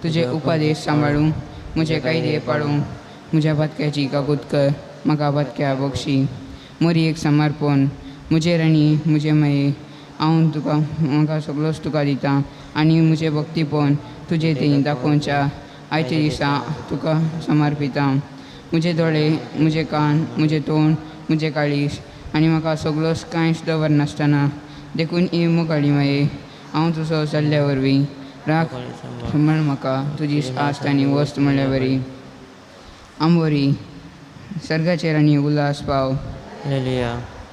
तुजे उपदेश सांबाळूंक म्हजे कायदे पाळूंक म्हज्या पातक्याची काकूत कर म्हाका पातक्या बक्षी मोरी एक समर्पण म्हजे राणी म्हजे माये हांव तुका म्हाका सगळोच तुका दिता आनी म्हजें भक्तीपण तुजें थंय दाखोवच्या आयच्या दिसा तुका समर्पिता. म्हजे दोळे म्हजे कान म्हजें तोंड म्हजें काळीज आनी म्हाका सगळोच कांयच दवरनासतना देखून ही मुखाळी माये हांव तुजो जाल्ल्या वरवीं राख सांबाळ म्हाका तुजी आस्त आनी वस्त म्हणल्या वरी. आंबोरी सर्गाचेर आनी उल्हास पाव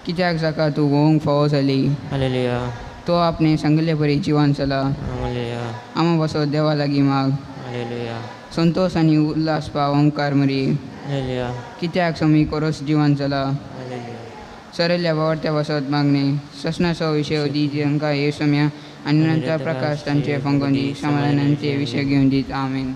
कित्याक जाका तूं गोवंक फावो जाली तो आपणे सांगिल्ले परी जिवान चला आमा बसो देवा लागीं माग. संतोश आनी उल्हास पाव ओंकार मरी कित्याक समी कोरोस जिवान चला सरल्या बावडत्या बसत मागणे ससनाचो विशय दी तांकां हे सम्या आनी नंतर प्रकाश तांचे फंगोन दी समाधानान ते विशय घेवन दीत. आमेन.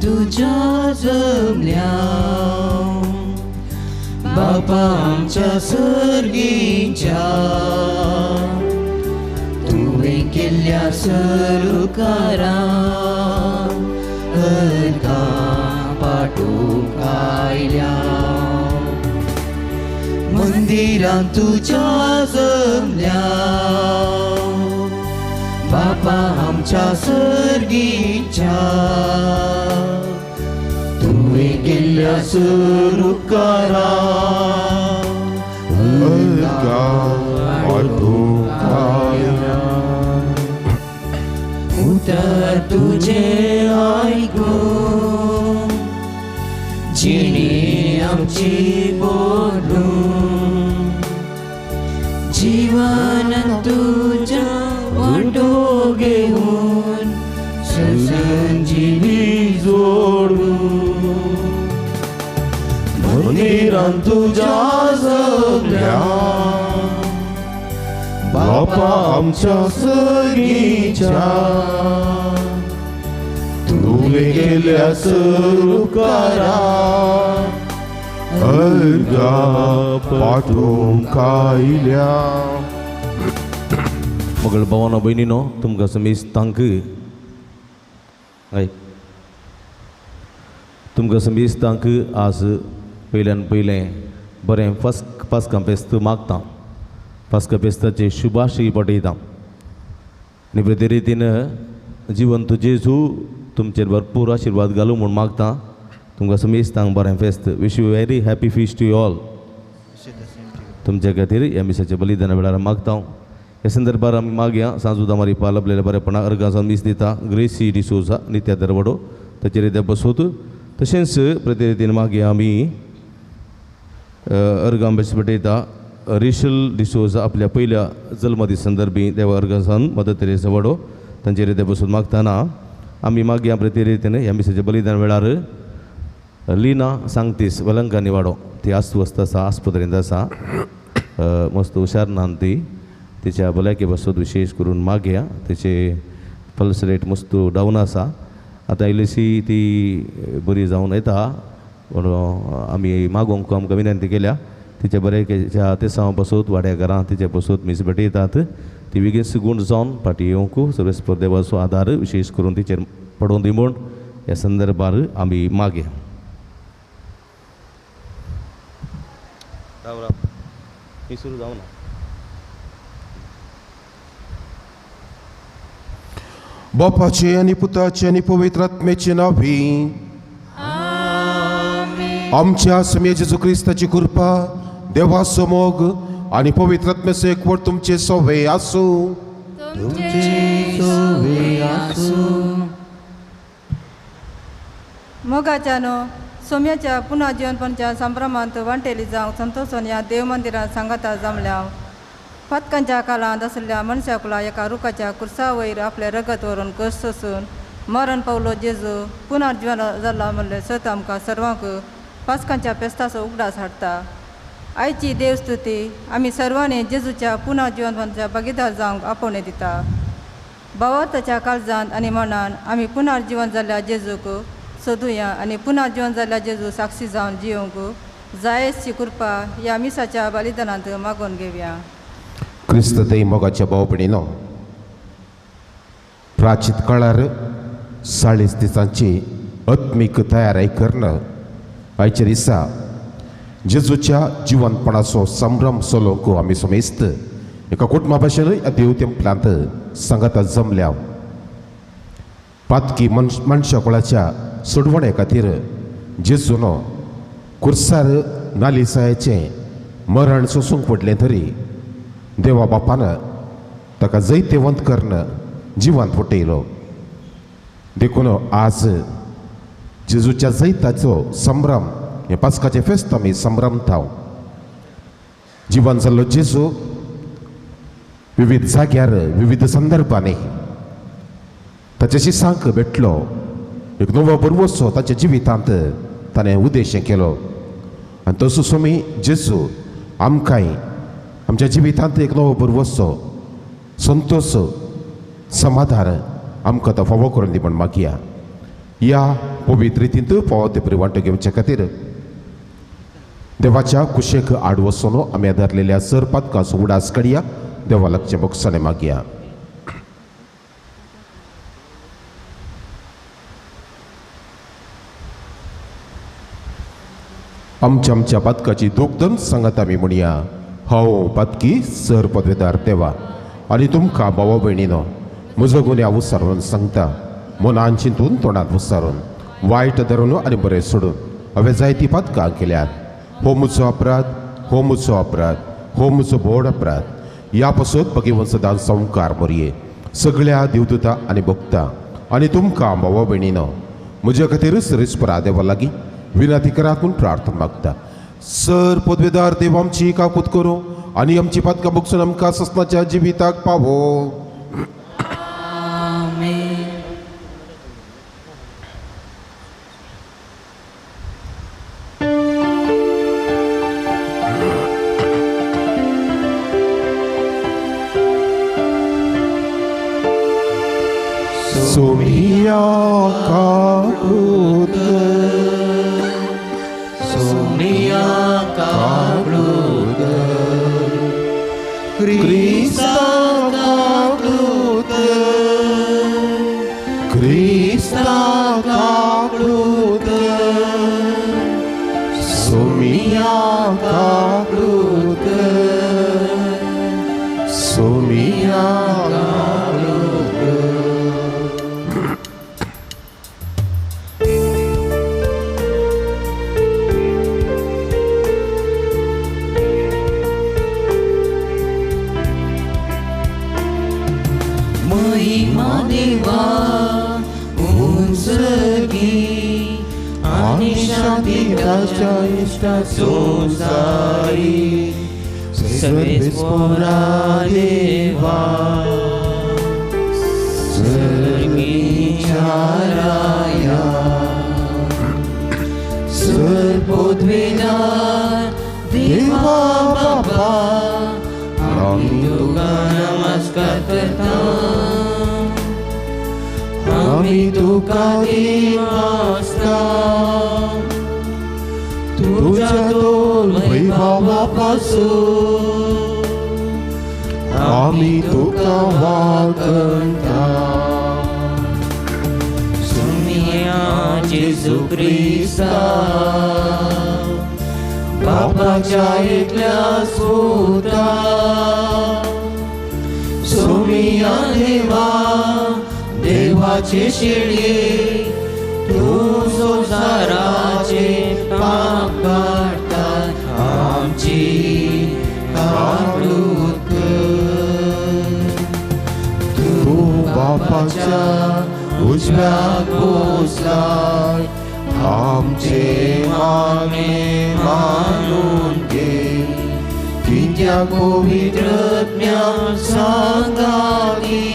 तुज्या जमल्या बापा आमच्या सर्गीच्या तुवें केल्ल्या सरुकारा अर्गां पाटोवंक आयल्या मंदिरां तुज्या जमल्या बापा आमच्या सर्गीच्या तुवें केल्ल्या सरुकारा अर्गां पाटोवंक आयल्या. उतर तुजें आयकून जिणी आमची बोलूं जीवन तुझ्या वांटो घेवन संजीवी जोडूं मंदिरान तुझ्या जमल्या बापा आमच्या सगीच्या तुवें केल्या उपकारा अर्घा पाठोवंक आयल्या. मगळ भावानो भयणीनो तुमकां समीस तांक तुमकां समीस तांक आज पयल्यान पयलें बरें पास्कां फेस्त मागता पास्का फेस्ताचे शुभाशय पटयता आनी प्रती रितीन जिवंत जेजू तुमचेर भरपूर आशिर्वाद घालूं म्हूण मागता. तुमकां समीस तांक बरें फेस्त. Wish you very happy feast to all. तुमच्या खातीर ह्या मिसाच्या बलिदाना वेळार मागता. ह्या संदर्भार आमी मागया सांजू मारी पालपलेल्या बरेपणा अर्गां मीस दिता ग्रेसी डिसोजा नित्या दरवडो ताचेर त्या बसोत. तशेंच प्रती रितीन मागया आमी अर्गां बेस पेटयता रिशल डिसोजा आपल्या पयल्या जल्मदीस संदर्भी देवा अर्गां मदत तेरेसा वडो तांचेर ते बसून मागतना आमी मागया प्रती रितीन ह्या मिसाच्या बलिदान वेळार लिना सांगतीस वेलंकानी वाडो ती अस्वस्थ आसा आस्पत्रेंत आसा मस्त हुशार नान ती तिच्या भलायके बसून विशेष करून मागया. तिचे पल्स रेट मस्त डावन आसा आतां इल्लीशी ती बरी जावन येता पूण आमी मागोवंक आमकां विनंती केल्या. तिच्या बऱ्याच्या तेसांव बसून वाड्या घरां तिचे बसून मीस भेटयतात ती बेगीन गूण जावन फाटीं येवंक सर्वेस्पर देवाचो आदार विशेष करून तिचेर पडोवन दी म्हूण ह्या संदर्भार आमी मागया. राव राव ही सुरू जावना. बापाचे आनी पुताचे आनी पवित्र आत्म्याचे नांवी आमच्या स्वामी जेजू क्रिस्ताची कृपा देवाचो मोग आनी पवित्र आत्म्याचो एकवट तुमचे सवे आसूं. मोगाच्यानो सोम्याच्या पुन्हा जीवनपणच्या संभ्रमांत वांटेली जावंक संतोषान ह्या देव मंदिरांत सांगाता जमल्या. पातकांच्या काळांत आसल्या मनशाकुला एका रुखाच्या कुर्सा वयर आपलें रगत व्हरून कश्ट सोसून मरण पावलो जेजू पुनर्जीवन जाला म्हणलें सत आमकां सर्वांक पास्कांच्या फेस्ताचो उगडास हाडटा. आयची देवस्तुती आमी सर्वांनी जेजूच्या पुनर्जीवनपणाच्या भागीदार जावंक आपोवणें दिता. भावार्थाच्या काळजांत आनी मनान आमी पुनर्जीवन जाल्ल्या जेजूक सोदुया आनी पुनर्जीवन जाल्ल्या जेजू साक्षी जावन जिवंक जायची कृपा ह्या मिसाच्या बलिदानांत मागून घेवया. क्रिस्त ते मोगाच्या भाव भयणीनो प्राचीन काळार 40 दिसांची आत्मीक तयारी करून आयच्या दिसा जेजूच्या जिवनपणाचो संभ्रम चलोवंक आमी समेस्त एका कुटुंबा भाशेन ह्या देव तेंपलांत सांगाता जमल्या. पातकी मनशाकुळाच्या सोडवणे खातीर जेजून कुर्सार नालिसायेचें मरण सोसूंक पडलें तरी देवा बापान ताका जैतेवंत करून जिवांत फुटयलो. देखून आज जेजूच्या जैताचो संभ्रम हे पास्काचें फेस्त आमी संभ्रमता. जिवन जाल्लो जेजू विविध जाग्यार विविध संदर्भांनी ताच्याशी सांक भेटलो. एक नवो बरवसो ताच्या जिवितांत ताणें उद्देश केलो आनी तसो स्वामी जेजू आमकांय आमच्या जिवितांत एक नवो बरवसो संतोष समाधान आमकां तो फावो करून दी म्हूण मागया. ह्या पवित्र रितींत फावो ते परी वांटो घेवचे खातीर देवाच्या कुशेक आड वचून आमी आदारलेल्या सर पातकांचो उडास काडया. देवा लागचें बोगसाणें मागया. आमच्या आमच्या पातकाची दुखदन सांगात आमी म्हणया. हांव पातकी सर पदवेदार देवा आनी तुमकां भावा भयणीनो म्हजो गुन्यांव विचारून सांगता. मनान चिंतून तोंडांत विचारून वायट धरून आनी बरें सोडून हांवें जायतीं पातकां केल्यात. हो म्हजो अपराध, हो म्हजो अपराध, हो म्हजो व्हड अपराध. ह्या पासत भगवंत सदां संवकार मोरये सगळ्या देवदूता आनी भक्ता आनी तुमकां भावा भयणीनो म्हज्या खातीर सरेस्परा देवा लागीं विनंती करात म्हूण प्रार्थना मागता. सर पदवेदार देव आमची काकूत करूं आनी आमची पातकां भोगसून आमकां ससनाच्या जिविताक पावो. सोमिया काकूत सोमिया काकूत क्रिस्ता काकूत क्रिस्ता काकूत सोमिया काकूत सोमिया. ताच्या इश्टाचो सारी सर्वेस्पोरा देवा सर्गीच्या राया सर पदवेदार देवा बापा आमी तुका नमस्कार करता आमी तुका देवास्ता तुझ्या तोल वैभवा पासून आमी तुका वागणता. सोमिया जेजू क्रिस्ता बापाच्या एकल्या सुता सोमिया देवा देवाचे शेळये तूं संवसाराचे पाप काडटा आमची काकूत कर. तूं बापाच्या उजव्याक बसलाय आमचे मागणें मानून घे कित्याक पवित्र आत्म्या सांगाली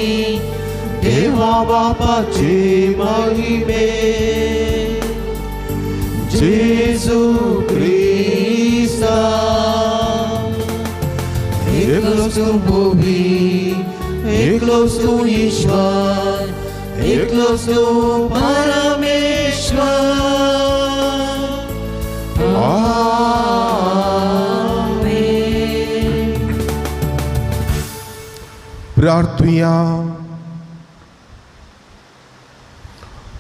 देवा बापाचे महिमे जेजू क्रिस्ता एकलोच तूं भोवी एकलोच तूं ईश्वर एकलोच तूं परमेश्वर. आमेन. प्रार्थुया.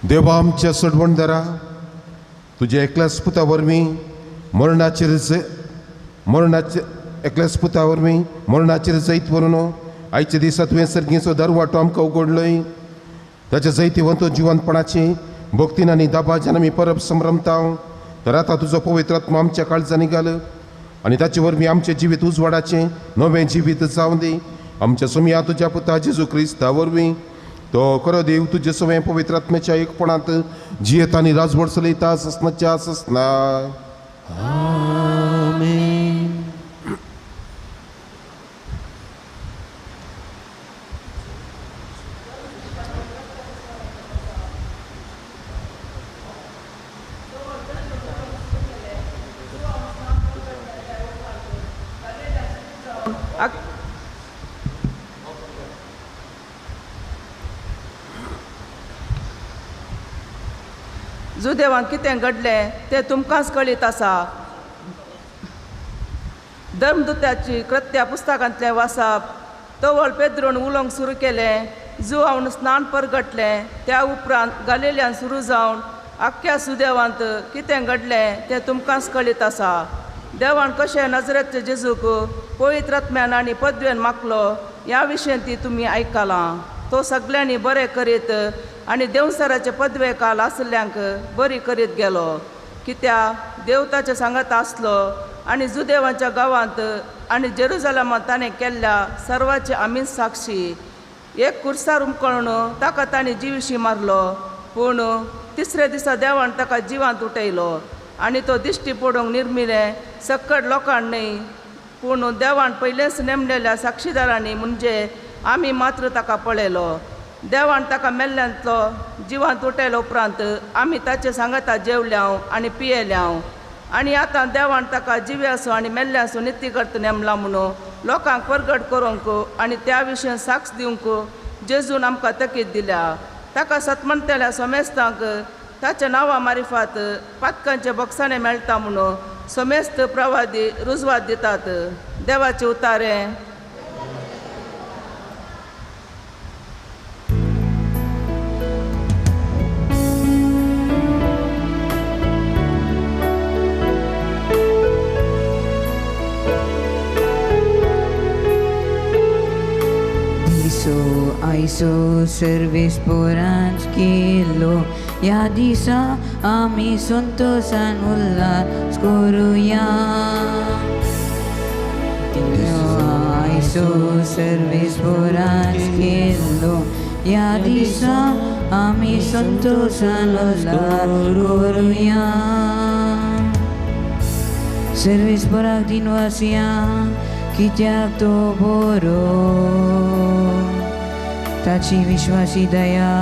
देवा आमच्या सोडवणदारा तुज्या एकल्याच पुता वरवीं मरणाचेर एकल्याच पुता वरवीं मरणाचेर जैत व्हरून आयच्या दिसा तुवें सर्गीचो दरवाटो आमकां उगडलोय. ताच्या जैतिवंत जिवंतपणाची भक्तीन आनी दाबाज्यान आमी परब संभ्रमता. तर आतां तुजो पवित्र आत्मा आमच्या काळजांनी घाल आनी ताचे वरवीं आमचें जिवीत उजवाडाचें नवें जिवीत जावं दी. आमच्या सोमया तुज्या पुता जेजू क्रिस्ता वरवीं तो खरो देव तुजे सवें पवित्र आत्म्याच्या एकपणांत जियेता आनी राजवट चलयता ससनाच्या ससना. आमेन. जुदेवान कितें घडलें तें तुमकांच कळीत आसा. धर्मदुत्याची कृत्या पुस्तकांतलें वाचप तवळ पेद्रून उलोवंक सुरू केलें. जुवावन स्नान परगटलें. त्या उपरांत गालिल्यान सुरू जावन आख्ख्या सुदेवांत कितें घडलें तें तुमकांच कळीत आसा. देवान कशें नजरेचे जेजूक पवित्र आत्म्यान आनी पदवेन मागलो ह्या विशयन ती तुमी आयकलां. तो सगल्यांनी बरें करीत आनी देंवसराचे पदवे काल आसल्ल्यांक बरी करीत गेलो. कित्याक देव ताचे सांगात आसलो आनी जुदेवांच्या गांवांत आनी जेरुजलमांत ताणें केल्ल्या सर्वाचे आमीच साक्षी. एक कुर्सार उमकळून ताका ताणें जिविशी मारलो, पूण तिसऱ्या दिसा देवान ताका जिवांत उठयलो. आनी तो दिश्टी पडूंक निर्मिलें सक्कड लोकांक न्हय पूण देवान पयलेंच नेमलेल्या साक्षीदारांनी म्हणजे आमी मात्र ताका पळयलो. देवान ताका मेल्ल्यांतलो जिवांत उठयलो उपरांत आमी ताचे सांगाता जेवल्याव आनी पियेल्याव आनी आतां देवान ताका जिवे आसूं आनी मेल्ले आसूं नितीकर्त नेमला म्हणून लोकांक परगट करूंक आनी त्या विशय साक्ष दिवंक जेजून आमकां तकीद दिल्या. ताका सतमणतेल्या सोमेस्तांक ताच्या नांवा मारिफात पातकांचे बक्षाणे मेळटा म्हणून समेस्त प्रवादी रुजवात दितात. देवाचे उतारे. आयसो सर्वेस पोरांच केलो ह्या दिसा आमी संतोसान उल्हास करुया. आयसो सर्वेस पोरांच केलो ह्या दिसा आमी संतोसान उल्हास करुया. सर्वेस पोराक दिनवासया कित्याक तो बरो ताची विश्वासी दया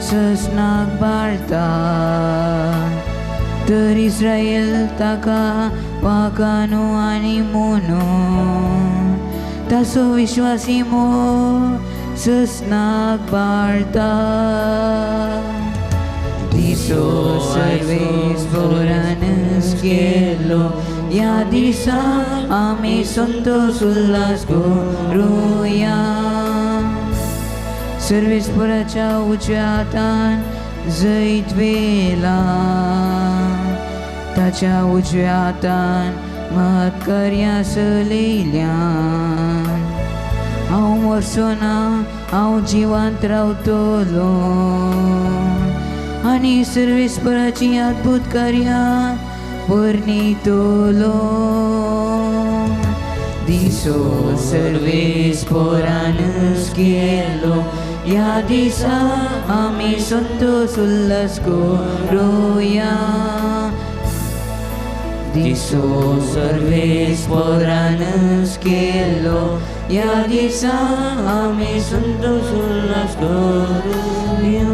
ससनाक बाळता. तर इस्रायल ताका वाकानू आनी मोनो ताचो विश्वासी मोग ससनाक बाळता. दिसो सर्वेस पोरानस केलो ह्या दिसा आमी संतोष उल्हास करुया. सर्वेस्पराच्या उजव्या हातान जैत वेला ताच्या उजव्या हातान महत्कार्यां चलयल्यान. हांव मरचो ना हांव जिवांत रावतलो आनी सर्वेस्पराची अद्भूत कार्यां वर्णितलो. दिसो सर्वेस्परानस केलो ह्या दिसा आमी संतोष उल्हास करुया. दिसो सर्वेस्परानस केलो ह्या दिसा आमी संतोष उल्हास करुया.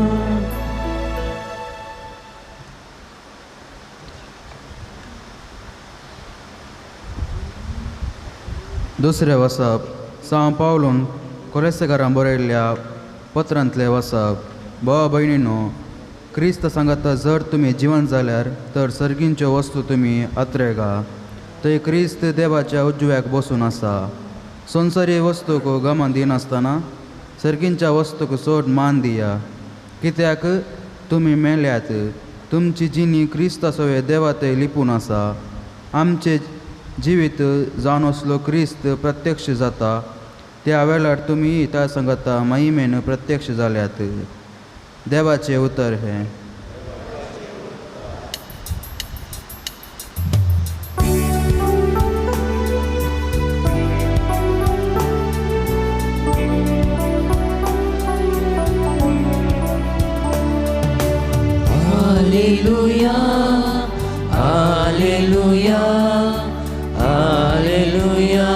दुसरें वसप सांव पावलून कोलेसेकारां बरयल्ल्या पत्रांतलें वसप. भावा भयणीनो, क्रिस्त सांगाता जर तुमी जिवन जाल्यार तर सर्गींच्यो वस्तू तुमी आत्रेगा. थंय क्रिस्त देवाच्या उजव्याक बसून आसा. संवसारी वस्तूक गमन दिनासतना सर्गींच्या वस्तूक चड मान दिया. कित्याक तुमी मेल्यात, तुमची जिणी क्रिस्ता सवें देवा थंय लिपून आसा. आमचें जिवीत जावन असलो क्रिस्त प्रत्यक्ष जाता त्या वेळार तुमी त्या सांगाता महिमेन प्रत्यक्ष जाल्यात. देवाचें उतर हें. Hallelujah, hallelujah, hallelujah,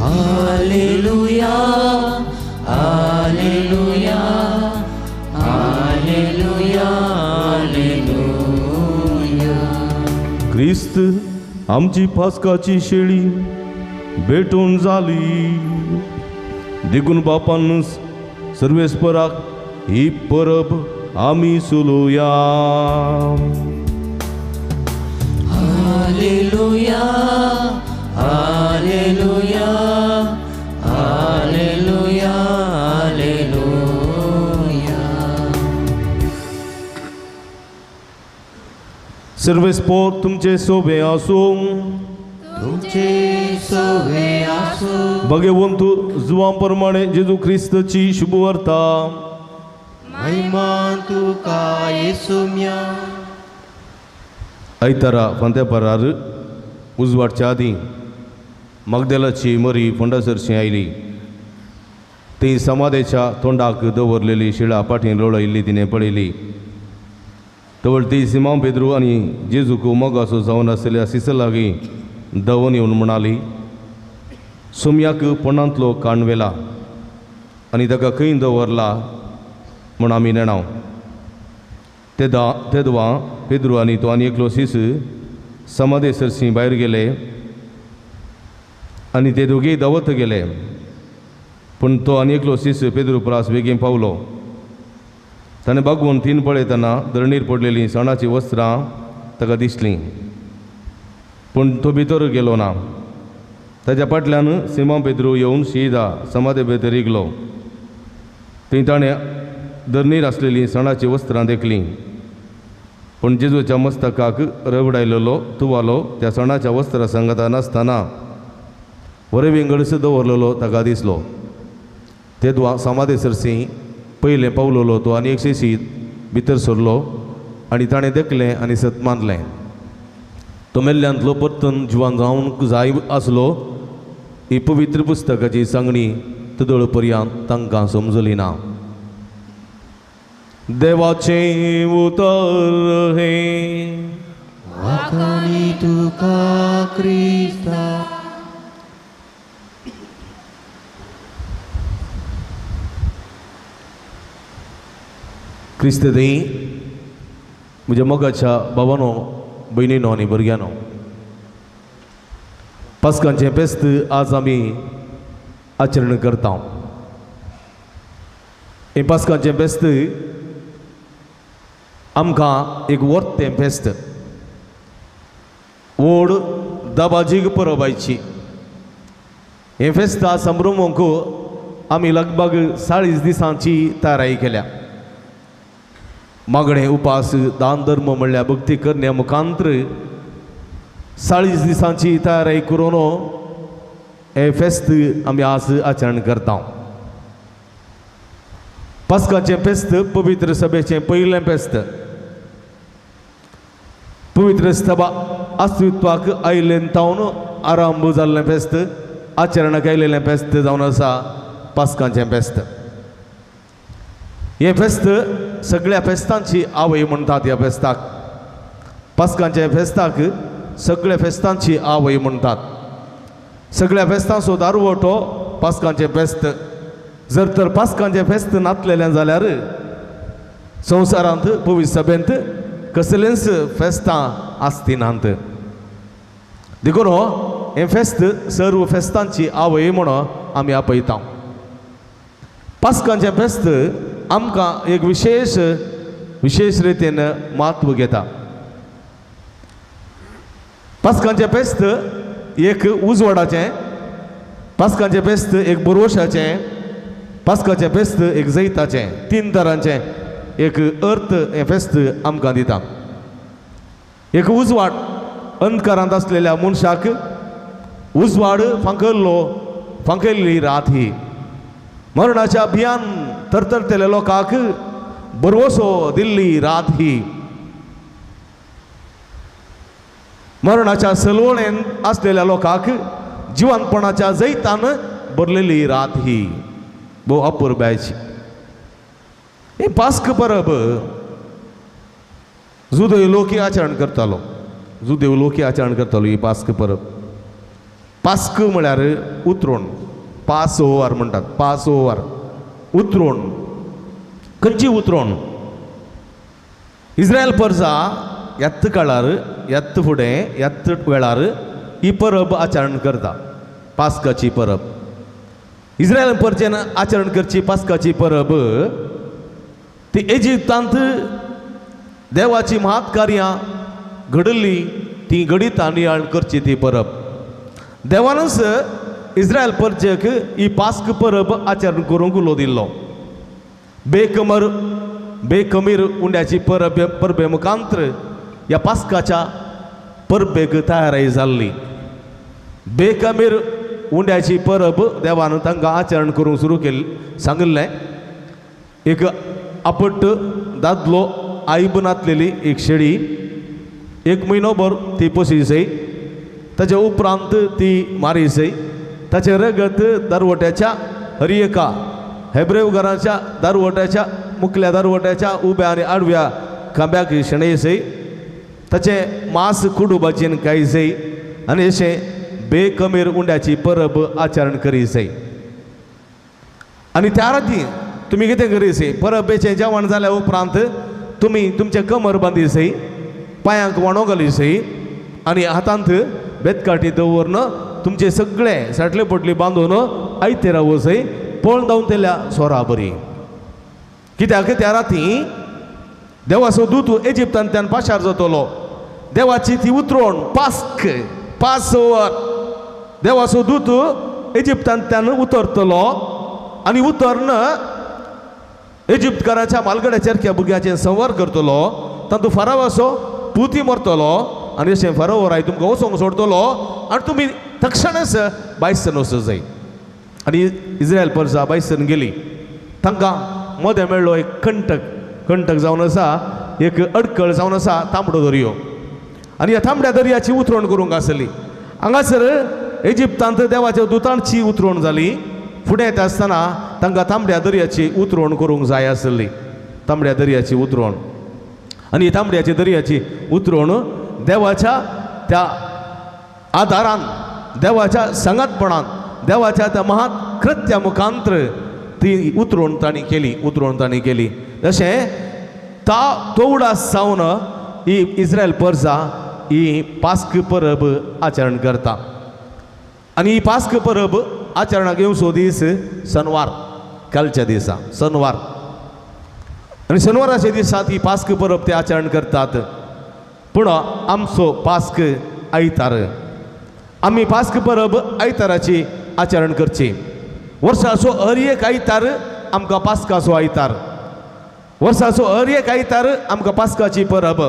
hallelujah, hallelujah, hallelujah, hallelujah. क्रिस्त आमची पास्काची शेळी भेटून जाली देखून बापान सर्वेस्पराक ही परब आमी सुलुया. Hallelujah, hallelujah, hallelujah, hallelujah. सर्वेस्पोर तुमचे सोबे आसूं, तुमचे सोबे आसूं. भगवंत जुवां प्रमाणे जेजू क्रिस्तची शुभवार्ता. महिमा तुका येसुम्या. आयतारा फांत्यापारार उजवाडच्या आदीं मागदेलाची मरी फोंडासरशी आयली. ती समाधेच्या तोंडाक दवरलेली शिळा पाटीं लोळयल्ली तिणें पळयली. तवळ ती सिमांव पेद्रू आनी जेजूक मोगासो जावन आसलेल्या सिसा लागीं धांवन येवन म्हणाली, सोम्याक पोंडांतलो काण व्हेला आनी ताका खंय दवरला म्हूण आमी नेणाव. तेदवां पेद्रू आनी तो आनी एकलो सीस समाधे सरशीं भायर गेले आनी ते दोगीय धांवत गेले. पूण तो आनी एकलो सीस पेद्रू प्रास बेगीन पावलो. ताणें बागवून तीन पळयतना धरणीर पडलेलीं सणाचीं वस्त्रां ताका दिसलीं, पूण तो भितर गेलो ना. ताच्या फाटल्यान सिमांव पेद्रू येवन शिदा समाधे भितर रिगलो. थंय ताणें धरणीर आसलेलीं सणाचीं वस्त्रां देखलीं, पूण जेजूच्या मस्तकाक रगडायलेलो तुवालो त्या सणाच्या वस्त्रां सांगता नासतना वरे विंगडस दवरलेलो ताका दिसलो. तेदवा समाधे सरशीं पयलें पावलोलो तो आनी एक शिशी भितर सरलो आनी ताणें देखलें आनी सत मानलें. तो मेल्ल्यांतलो परतून जिवान जावंक जाय आसलो. ही पवित्र पुस्तकाची सांगणी तदळ पर्यंत तांकां समजली ना. देवाचें उतर हें. वाखाणी तुका क्रिस्ता. क्रिस्त थंय म्हज्या मोगाच्या बाबानो, भयणीनो आनी भुरग्यांनो, पास्कांचें फेस्त आज आमी आचरण करता. हें पास्कांचें फेस्त आमकां एक वर्तें फेस्त, व्हड दबाजीक परब आयची. हें फेस्ता संभ्रमूंक आमी लगभग 40 दिसांची तयारी केल्या. मागणें, उपास, दान धर्म म्हणल्यार भक्ती करण्या मुखांत्र 40 दिसांची तयारी करून हें फेस्त आमी आज आचरण करता. पास्काचें फेस्त पवित्र सभेचें पयलें फेस्त. पवित्र सभा अस्तित्वाक आयिल्लें तावन आरंभ जाल्लें फेस्त, आचरणाक आयिल्लें फेस्त जावन आसा पास्काचें फेस्त. हें फेस्त सगळ्या फेस्तांची आवय म्हणटात. ह्या फेस्ताक, पास्कांच्या फेस्ताक सगळ्या फेस्तांची आवय म्हणटात. सगळ्या फेस्तांचो दारवटो पास्कांचें फेस्त. जर तर पास्कांचें फेस्त नातलेलें जाल्यार संवसारांत पवित्र सभेंत कसलेंच फेस्तां आसतिनात. देखून हें फेस्त सर्व फेस्तांची आवय म्हणून आमी आपयता. पास्कांचें फेस्त आमकां एक विशेष विशेष रितीन म्हत्व घेता. पास्कांचें फेस्त एक उजवाडाचें, पास्कांचें फेस्त एक बरोशाचें, पास्काचें फेस्त एक जैताचें, तीन तरांचें एक अर्थ हें फेस्त आमकां दिता. एक उजवाड अंधकारांत आसलेल्या मनशाक उजवाड फांकल्लो, फांकयल्ली रात ही. मरणाच्या अभियान तरतरतल्या लोकांक भरवसो दिल्ली रात ही. मरणाच्या सलवणेन आसलेल्या लोकांक जिवनपणाच्या जैतान भरलेली रात ही. भोव अपुरबायची हे पास्क परब जुदेव लोकी आचरण करतालो. जुदेव लोकी आचरण करतालो ही पास्क परब. पास्क म्हळ्यार उतरोण, पास ओवर म्हणटात. पास ओवर उतरोण. खंयची उतरोण? इस्रायल परजा ह्याच काळार, ह्याच फुडें, ह्याच वेळार ही परब आचरण करता, पास्काची परब. इस्रायल परजेन आचरण करची पास्काची परब ती इजिप्तांत देवाची महात्कार्यां घडली ती घडितां नियाळ करची ती परब. देवानच इस्रायल परजेक ही पास्क परब आचरण करूंक उलो दिल्लो. बेकमर बेकमीर उंड्याची परब परबे मुखांत्र ह्या पास्काच्या परबेक तयारी जाल्ली. बेकमीर उंड्याची परब देवान तांकां आचरण करूंक सुरू केल्ली सांगिल्लें. एक आपट दादलो आईब नातलेली एक शेळी एक म्हयनोभर ती पोशी ताच्या उपरांत ती मारी सय. ताचें रगत दारवट्याच्या हर एका हेब्रेव घराच्या दारवट्याच्या मुखल्या दारवट्याच्या उब्या आनी आडव्या खांब्याक शेणयसय ताचें मांस कुडू भाजयेन खायसय आनी अशें बेकमीर उंड्याची परब आचरण करीसय. आनी त्या राती तुमी कितें करीसय परबेचें जेवण जाल्या उपरांत तुमी तुमचें कमर बांदीसय पांयांक वाणो घालीसय आनी हातांत बेतकाठी दवरून तुमचे सगळे साटले पोटली बांदून आयते रावसय पळोवन धांवतल्या सोरा बरी. कित्याक त्या राती देवाचो दूत इजिप्तांतल्यान पाशार जातलो. देवाची ती उतरोण पास्क पासओवर देवाचो दूत इजिप्तांतल्यान उतरतलो आनी उतरन इजिप्तकाराच्या मालगड्याच्या भुरग्याचें संवार करतलो. तातूंत फारावाचो पुती मरतलो आनी अशें फारावर तुमकां वचोंक सोडतलो आनी तुमी तक्षणच बायसन वचूंक जाय. आनी इस्रायल परसा बायसन गेली तांकां मदें मेळ्ळो एक कंटक कंटक जावन आसा एक अडकळ जावन आसा तांबडो दर्यो आनी ह्या तांबड्या दर्याची उतरण करूंक आसली. हांगासर इजिप्तांत देवाच्या दुतांची उतरण जाली. फुडें येता आसतना तांकां तांबड्या दर्याची उतरण करूंक जाय आसली. तांबड्या दर्याची उतरण आनी तांबड्याची दर्याची उतरण देवाच्या त्या आदारान देवाच्या सांगातपणान देवाच्या त्या महाकृत्या मुखांतर ती उतरण तांणी केली उतरण तांणी केली. तशें ता तोवडा सावन ही इस्रायल परसा ही पास्क परब आचरण करता. आनी ही पास्क परब आचरणाक येवचो दीस शनवार कालच्या दिसा शनवार आनी शनवाराच्या दिसा ती पास्क परब ते आचरण करतात. पूण आमचो पास्क आयतार आमी पास्क परब आयताराची आचरण करची. वर्साचो हर एक आयतार आमकां पास्काचो आयतार वर्साचो हर एक आयतार आमकां पास्काची परब.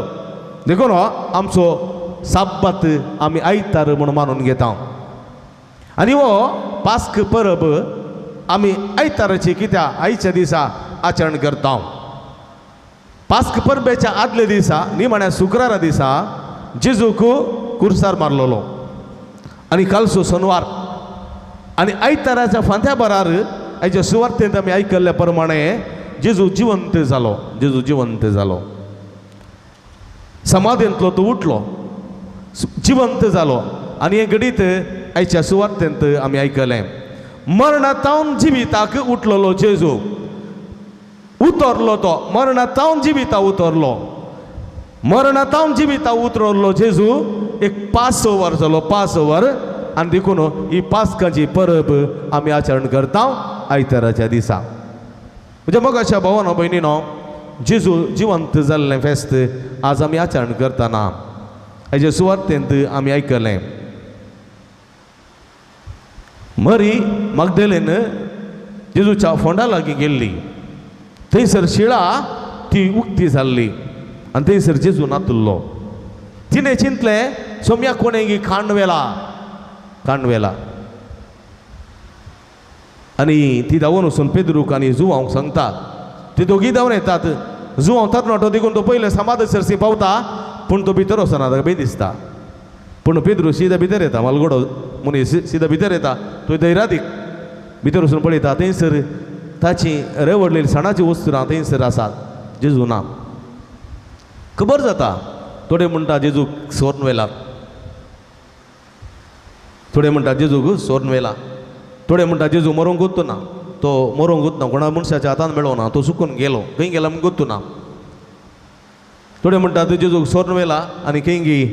देखून आमचो साब्बात आमी आयतार म्हूण मानून घेता. आनी हो पास्क परब आमी आयताराची कित्याक आयच्या दिसा आचरण करता. पास्क परबेच्या आदल्या दिसा निमाण्या शुक्रारा दिसा जेजूक कुर्सार मारलेलो आनी कालचो शनवार आनी आयताराच्या फांत्या बरार आयच्या सुवार्तेंत आमी आयकल्ल्या प्रमाणे जेजू जिवंत जालो. जेजू जिवंत जालो समाधींतलो तो उठलो जिवंत जालो आनी हें घडीत आयच्या सुवार्तेंत आमी आयकलें मरणातावन जिविताक उठलेलो जेजू उतरलो तो मरणातावन जिविता उतरलो मरणातावन जिविता उतरलो जेजू एक पासओवर जालो पासओवर. आनी देखून ही पास्काची परब आमी आचरण करता आयताराच्या दिसा. म्हज्या मोगाच्या भावानो भयणीनो जेजू जिवंत जाल्लें फेस्त आज आमी आचरण करतना हाजे सुवार्तेंत आमी आयकलें मरी मागदेलेन जेजूच्या फोंडा लागीं गेल्ली थंयसर शिळा ती उक्ती जाल्ली आनी थंयसर जेजू नातुल्लो. तिणें चिंतलें सोम्या कोणें खांड व्हेला खांड व्हेला आनी ती धांवून वचून पेद्रूक आनी जुवांक सांगता. ती दोगी धांवन येतात. जुवांव तरणाटो देखून तो पयले समाध सरसी पावता पूण तो भितर वचना ताका भंय दिसता. पूण पेद्रू सिदा भितर येता मालगोडो मनीस सिदा भितर येता तो धैरादीक भितर वचून पळयता थंयसर ताची रेवडलेली सणाची वस्तू थंयसर आसात जेजू ना. खबर जाता थोडे म्हणटा जेजूक सोर्न व्हेला थोडे म्हणटा जेजूक सोर्न व्हेला थोडे म्हणटा जेजू मरोंक गोत्तू ना तो मरोंक गोत्तना कोणा मनशाच्या हातान मेळो ना तो सुकून गेलो खंय गेला म्हूण गोत्तू ना. थोडे म्हणटा तो जेजूक सोर्न व्हेला आनी खंय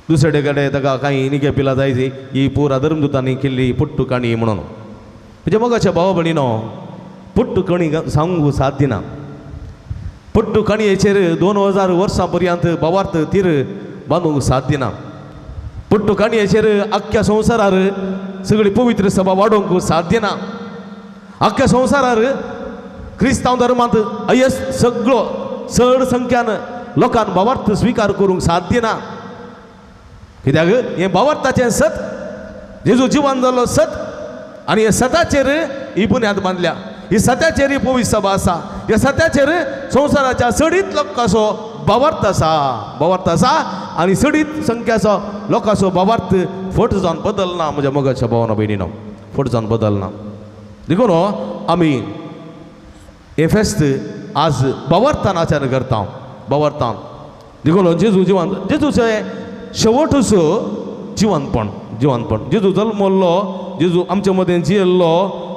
दुसरे कडेन ताका कांय निके पिला जायची ही पुरा धर्मदुतांनी केल्ली पुट्टू काणी म्हणून. म्हणजे मोगाच्या भावा भयणीनो पुट्टू कणी सांगूंक साध्य ना. पुट्टू काणयेचेर 2000 वर्सां पर्यंत भावार्थ तीर बांदूंक साध्य ना. पुट्टू काणयेचेर आख्ख्या संवसारार सगळी पवित्र सभा वाडोवंक साध्य ना. आख्ख्या संवसारार क्रिस्तांव धर्मांत अयस सगळो चड संख्यान लोकांक भावार्थ स्विकार करूंक साध्य ना. कित्याक हें भावार्थाचें सत जेजू जिवन जाल्लो सत आनी हे सताचेर ही बुन्याद बांदल्या. ही सत्याचेर ही पवित्र सभा आसा. ह्या सत्याचेर संवसाराच्या चडीत लोकांचो भावार्थ आसा भावार्थ आसा आनी चडीत संख्याचो लोकांचो भावार्थ फट जावन बदलना. म्हज्या मोगाच्या भावानो भयणीनो फट जावन बदलना. देखून आमी हें फेस्त आज बावरतान आचार करता बावरतान. देखून जेजू जिवन जेजूचें शेवटूच जिवनपण जिवनपण. जेजू जल्मल्लो, जेजू आमचे मदें जियेल्लो,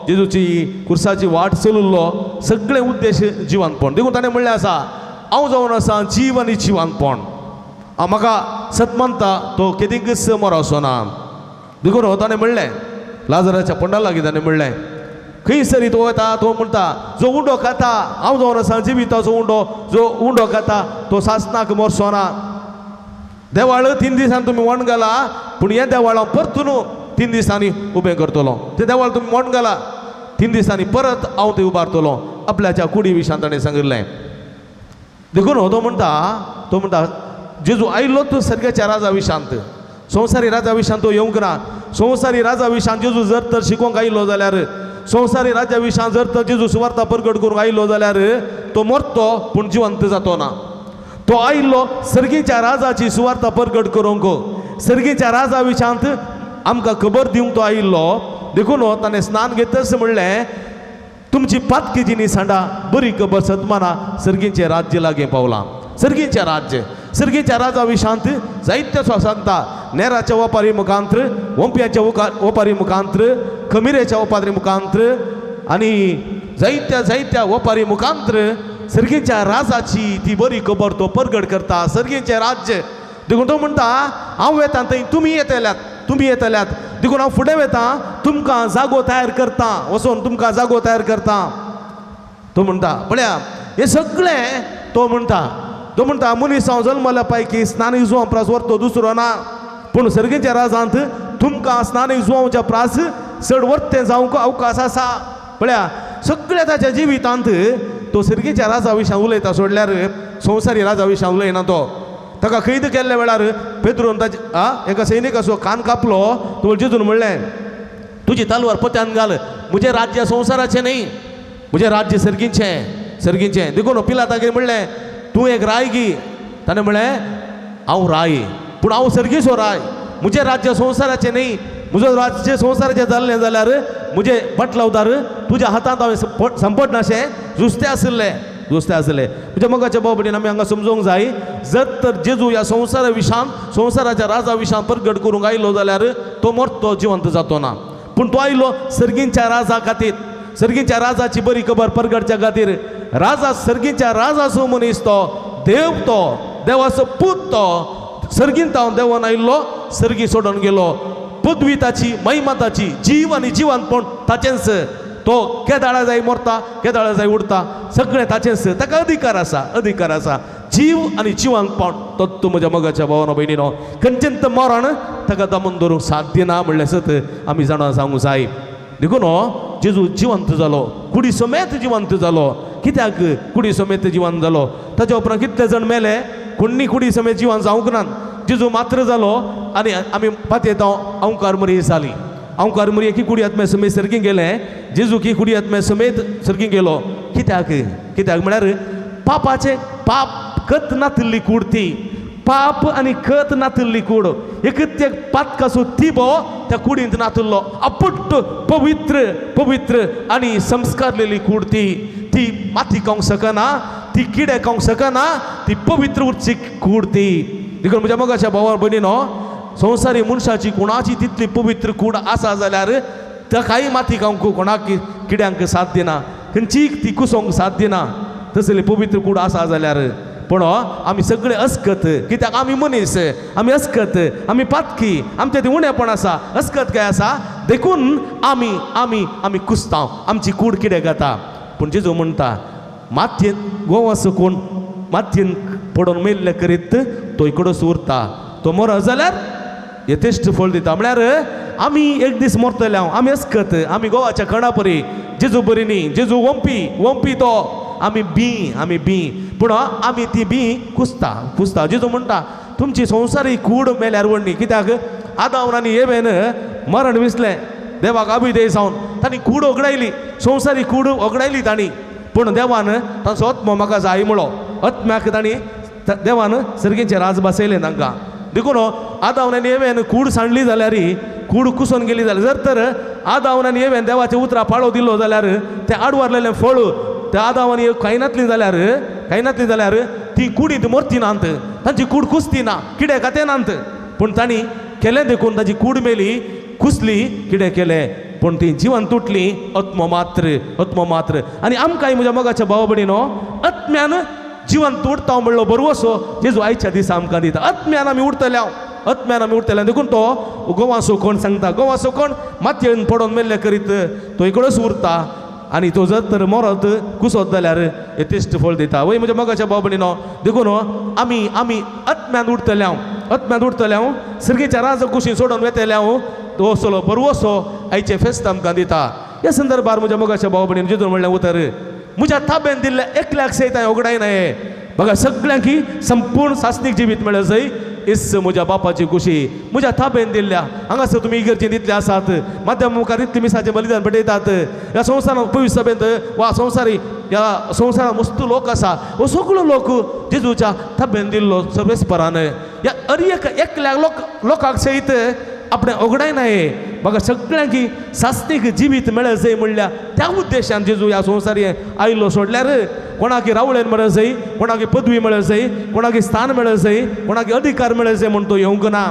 जेजूची कुर्साची वाट चलुल्लो, सगळे उद्देश जिवनपण. देखून ताणें म्हणलें आसा हांव जावन आसा जीव आनी जिवनपण, म्हाका सत मानता तो केदींकच मरोसो ना. देखून ताणें म्हणलें लाजराच्या पंडा लागीं ताणें म्हणलें खंयसरी तो वता तो म्हणटा जो उंडो खाता हांव जावन आसा जिविताचो उंडो, जो उंडो खाता तो सासनाक मरचो ना. देवाळ 3 दिसांनी तुमी वण घाला पूण हें देवाळ हांव परतून 3 दिसांनी उबें करतलो. तें देवाळ तुमी वण घाला 3 दिसांनी परत हांव तें उबारतलो आपल्याच्या कुडी विशान ताणें सांगिल्लें. देखून तो म्हणटा तो म्हणटा जेजू आयलो तो सर्गाच्या राजा विशांत, संवसारी राजा विशांत तो येवंक ना. संवसारी राजा विशांत जेजू जर तर शिकोवंक आयलो जाल्यार, संवसारी राजा विशांत जर तर जेजू सुवार्ता परगट करूंक आयलो जाल्यार तो मरतो पूण जिवंत जातो ना. तो आयलो सर्गीच्या राजाची सुवार्ता परगट करूंक, सर्गीच्या राजा विशांत आमकां खबर दिवंक तो आयिल्लो. देखून ताणें स्नान घेतच म्हणलें तुमची पातकी सांडा बरी खबर सतमाना सर्गीचें राज्य लागीं पावलां. सर्गीचें राज्य सर्गीच्या राजा विशांत जायते सांगता नेराच्या वपारी मुखांत्र, वंप्याच्या वपारी मुखांत्र, खमिरेच्या वपारी मुखांत्र आनी जायत्या जायत्या वपारी मुखांत्र सर्गीच्या राजाची ती बरी खबर तो परगट करता. सर्गीचें राज्य. देखून तो म्हणटा हांव वेता थंय तुमी येतल्यात, तुमी येतल्यात. देखून हांव फुडें वेता तुमकां जागो तयार करता, वचोन तुमकां जागो तयार करता. तो म्हणटा पळया हें सगळें तो म्हणटा तो म्हणटा मनीस हांव जल्मल्या पैकी स्नान जुवां प्रास व्हरतो दुसरो ना, पूण सर्गीच्या राजांत तुमकां स्नान जुवांच्या प्रास चड वर्तें जावंक अवकाश आसा. पळया सगळ्या ताच्या जिवितांत तो सर्गीच्या राजा विशां उलयता सोडल्यार संवसारी राजा विशां उलयना. तो ताका कैद केल्ल्या वेळार पेद्रून ताचे एका सैनिकाचो कान कापलो. तो जेजून म्हणलें तुजी तलवार पोत्यान घाल, म्हजें राज्य संवसाराचें न्ही, म्हजें राज्य सर्गीचें सर्गीचें. देखून पिलातागेर म्हणलें तूं एक राय गी. ताणें म्हणलें हांव राय पूण हांव सर्गीचो राय, म्हजें राज्य संवसाराचें न्ही. म्हजो राज्य संवसाराचें जाल्लें जाल्यार म्हजें बटलावदार तुज्या हातांत हांवें संपटनाशें जुस्ते आशिल्लें जुस्ते आशिल्लें. म्हज्या मोगाच्या भाव भयणीन आमी हांगा समजूंक जाय जर तर जेजू ह्या संवसारा विशान संवसाराच्या राजा विशान परगट करूंक आयलो जाल्यार तो मरतो जिवंत जातो ना, पूण तो आयलो सर्गींच्या राजा खातीर, सर्गींच्या राजाची बरी खबर परगटच्या खातीर. राजा सर्गींच्या राजाचो मनीस तो देव, तो देवाचो पूत, तो सर्गींत हांव देवान आयिल्लो सर्गी सोडून गेलो. पदवी ताची, महिमा ताची, जीव आनी जिवनपण ताचेंच. तो केदाळा जाय मरता केदाळा जाय उरता सगळें ताचेंच. ताका अधिकार आसा, अधिकार आसा. जीव आनी जिवनपण तो तूं म्हज्या मोगाच्या भावानो भयणीनो खंयचेंत मरण ताका दमून दवरूंक साध्य ना म्हणलें सत आमी जाणा सांगूंक जाय. देखून जेजू जिवंत जालो, कुडी समेत जिवंत जालो. कित्याक कुडी समेत जिवन जालो? ताच्या उपरांत कितले जाण मेले, कोण्णी कुडी समेत जिवन जावंक ना. जेजू मात्र जालो आनी आमी पातयेता अंकार मरी जाली. अंकार मरी की कुडी आत्म्या समेत सर्गी गेलें, जेजू की कुडी आत्म्या समेत सर्गी गेलो. कित्याक? कित्याक म्हळ्यार पापाचें पाप खत नातिल्ली कूड ती, पाप आनी खत नातिल्ली कूड. एकच एक पातकाचो तिबो त्या कुडींत नातिल्लो, अपुट्ट पवित्र पवित्र आनी संस्कारलेली कूड ती. ती माती खावंक शकना, ती किडे खावंक शकना, ती पवित्र उरची कूड ती. देखून म्हज्या मोगाच्या भावा भयणीनो संवसारी मनशाची कोणाची तितली पवित्र कूड आसा जाल्यार ताकाय माती खावंक कोणाक किड्यांक साथ दिना, खंयचीय ती कुसोवंक साथ दिना तसली पवित्र कूड आसा जाल्यार. पूण आमी सगळे अस्कत, कित्याक आमी मनीस, आमी अस्कत, आमी पातकी, आमच्या ती उणेपण आसा, अस्कत काय आसा. देखून आमी आमी आमी कुसता, आमची कूड कितें जाता. पूण जेजू म्हणटा मातयेन गोवाचो कोण मातयेन पडोवन मेल्ले करीत तो इकडूच उरता, तो मरत जाल्यार यथेश्ट फळ दिता. म्हळ्यार आमी एक दीस मरतले, हांव आमी अस्कत, आमी गोवाच्या कणा परी जेजू बरी न्ही, जेजू वंपी वंपी तो, आमी बी आमी बी, पूण आमी ती बी कुसता कुसता. जेजू म्हणटा तुमची संवसारी कूड मेल्यार व्हडली. कित्याक आदावन आनी एवेन मरण विसलें देवाक अभिधेय जावन तांणी कूड ओगडायली, संवसारी कूड ओगडायली तांणी. पूण देवान तांचो आत्मो म्हाका जाय म्हणलो, आत्म्याक तांणी देवान सर्गीचें राज बसयलें तांकां. देखून आदावन आनी एवेन कूड सांडली जाल्यार, कूड कुसोन गेली जाल्यार, जर तर आदावन आनी एवेन देवाचें उतरां पाळो दिलो जाल्यार तें आडवारलेलें फळ त्या आदाव आनी कांय जाल्यार कांय जाल्यार ती कुडींत मरती नात, तांची कूड कुसती ना, किडें खाते नात. पूण तांणी केलें देखून ताची कूड मेली, कुसली, कितें केलें, पूण ती जिवन तुटली. आत्मो मात्र, आत्मो मात्र. आनी आमकांय म्हज्या मोगाच्या भाव भयणीनो आत्म्यान जिवन तुटता म्हणलो बरवसो जेजू आयच्या दिसा आमकां दिता. आत्म्यान आमी उरतले, आत्म्यान आमी उरतले. देखून तो गोवासो कोण सांगता, गोवासो कोण मातयेन पडोन मेल्ले करीत तो इकडच उरता आनी तो जर तर मरत कुसत जाल्यार यथेश्ट फळ दिता. वय म्हज्या मोगाच्या भाव भयणीनो, देखून आमी आमी आत्म्यान उरतले, आत्म्यान उरतले, सर्गीच्या राजा कुशीन सोडून वेतले. तो असलो बरवसो आयचें फेस्त आमकां दिता. ह्या संदर्भार म्हज्या मोगाच्या भाव भयणीन जेजून म्हणलें उतर, म्हज्या ताब्यान दिल्ल्या एकल्याक सयत हांवें उगडायना. हे बघा सगळ्यांकी संपूर्ण सासणीक जिवीत मेळ्ळें जंय इस म्हज्या बापाची खुशी म्हज्या ताब्यान दिल्ल्या. हांगासर तुमी इगर्जेंत इतले आसात, माध्यम मुखार इतले मिसाचें बलिदान पेटयतात. ह्या संवसारांत पवित्र सभेंत वा संवसारी ह्या संवसारांत मस्त लोक आसा, हो सगळो लोक जेजूच्या ताब्यान दिल्लो सर्वेस्परान. ह्या हर एक एकल्या लोक लोकांक सयत आपणें ओगडायना. हे म्हाका सगळ्यांकी सासणीक जिवीत मेळत जाय म्हणल्या त्या उद्देशान जेजू ह्या संवसारी आयलो. सोडल्यार कोणाकी रावळेन मेळत जाय, कोणाकी पदवी मेळत जाय, कोणाकी स्थान मेळत जाय, कोणाकी अधिकार मेळत जाय म्हूण तो येवंक ना.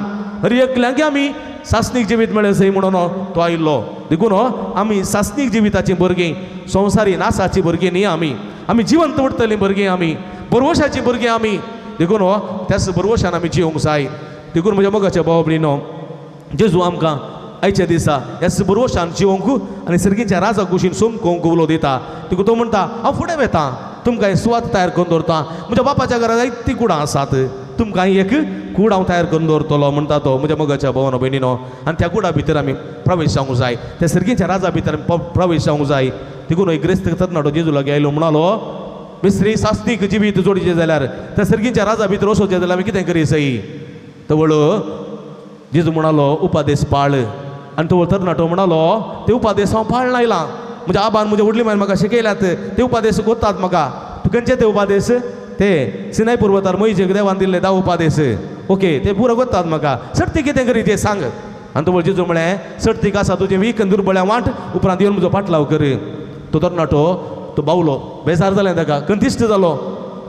हर एकल्यांकी आमी सासणीक जिवीत मेळत जाय म्हणून तो आयिल्लो. देखून आमी सासणीक जिविताचीं भुरगीं, संवसारी नासाचीं भुरगीं न्ही. आमी आमी जिवंत उरतलीं भुरगीं, आमी बरवशाचीं भुरगीं आमी. देखून त्याच बरवशान आमी जिवंक जाय. देखून म्हज्या मोगाच्या भाव भयणीनो, जेजू आमकां आयच्या दिसा ह्या बरवशान जिवंक आनी सर्गीच्या राजा कुशीन सोमकोंक उलो दिता. देखून तो म्हणटा, हांव फुडें वेता, तुमकां सुवात तयार करून दवरता. म्हज्या बापाच्या घरा जायतीं कुडां आसात, तुमकां एक कूड हांव तयार करून दवरतलो म्हणटा तो म्हज्या मोगाच्या भावानो भयणीनो. आनी त्या कुडा भितर आमी प्रवेश जावंक जाय, त्या सर्गीच्या राजा भितर आमी प्रवेश जावंक जाय. देखून एक ग्रेस्त तरणाटो जेजू लागीं आयलो, म्हणालो, मिस्त्री सासणीक जिवीत जोडचें जाल्यार त्या सर्गीच्या राजा भितर वचोचें जाल्यार आमी कितें करी सई? तवळ जेजू म्हणालो, उपादेस पाळ. आनी तो तरणाटो म्हणालो, ते उपादेस हांव पाळना आयलां, म्हज्या आबान म्हज्या व्हडली मायन म्हाका शिकयल्यात, ते उपादेस कोत्तात म्हाका. तूं खंयचे ते उपादेस? ते सिनाय पर्वतार मोहिजेक देवान दिल्ले 10 उपादेस. ओके, ते पुरो कोत्तात म्हाका. सट्टी कितें करी तें सांग. आनी तो जेजू म्हळें, सट्टीक आसा तुजें वीक दुर्बळ्या वांट, उपरांत येवन म्हजो पाटलाव कर. तो तरणाटो तो बावलो, बेजार जालें ताका, कंतिश्ट जालो.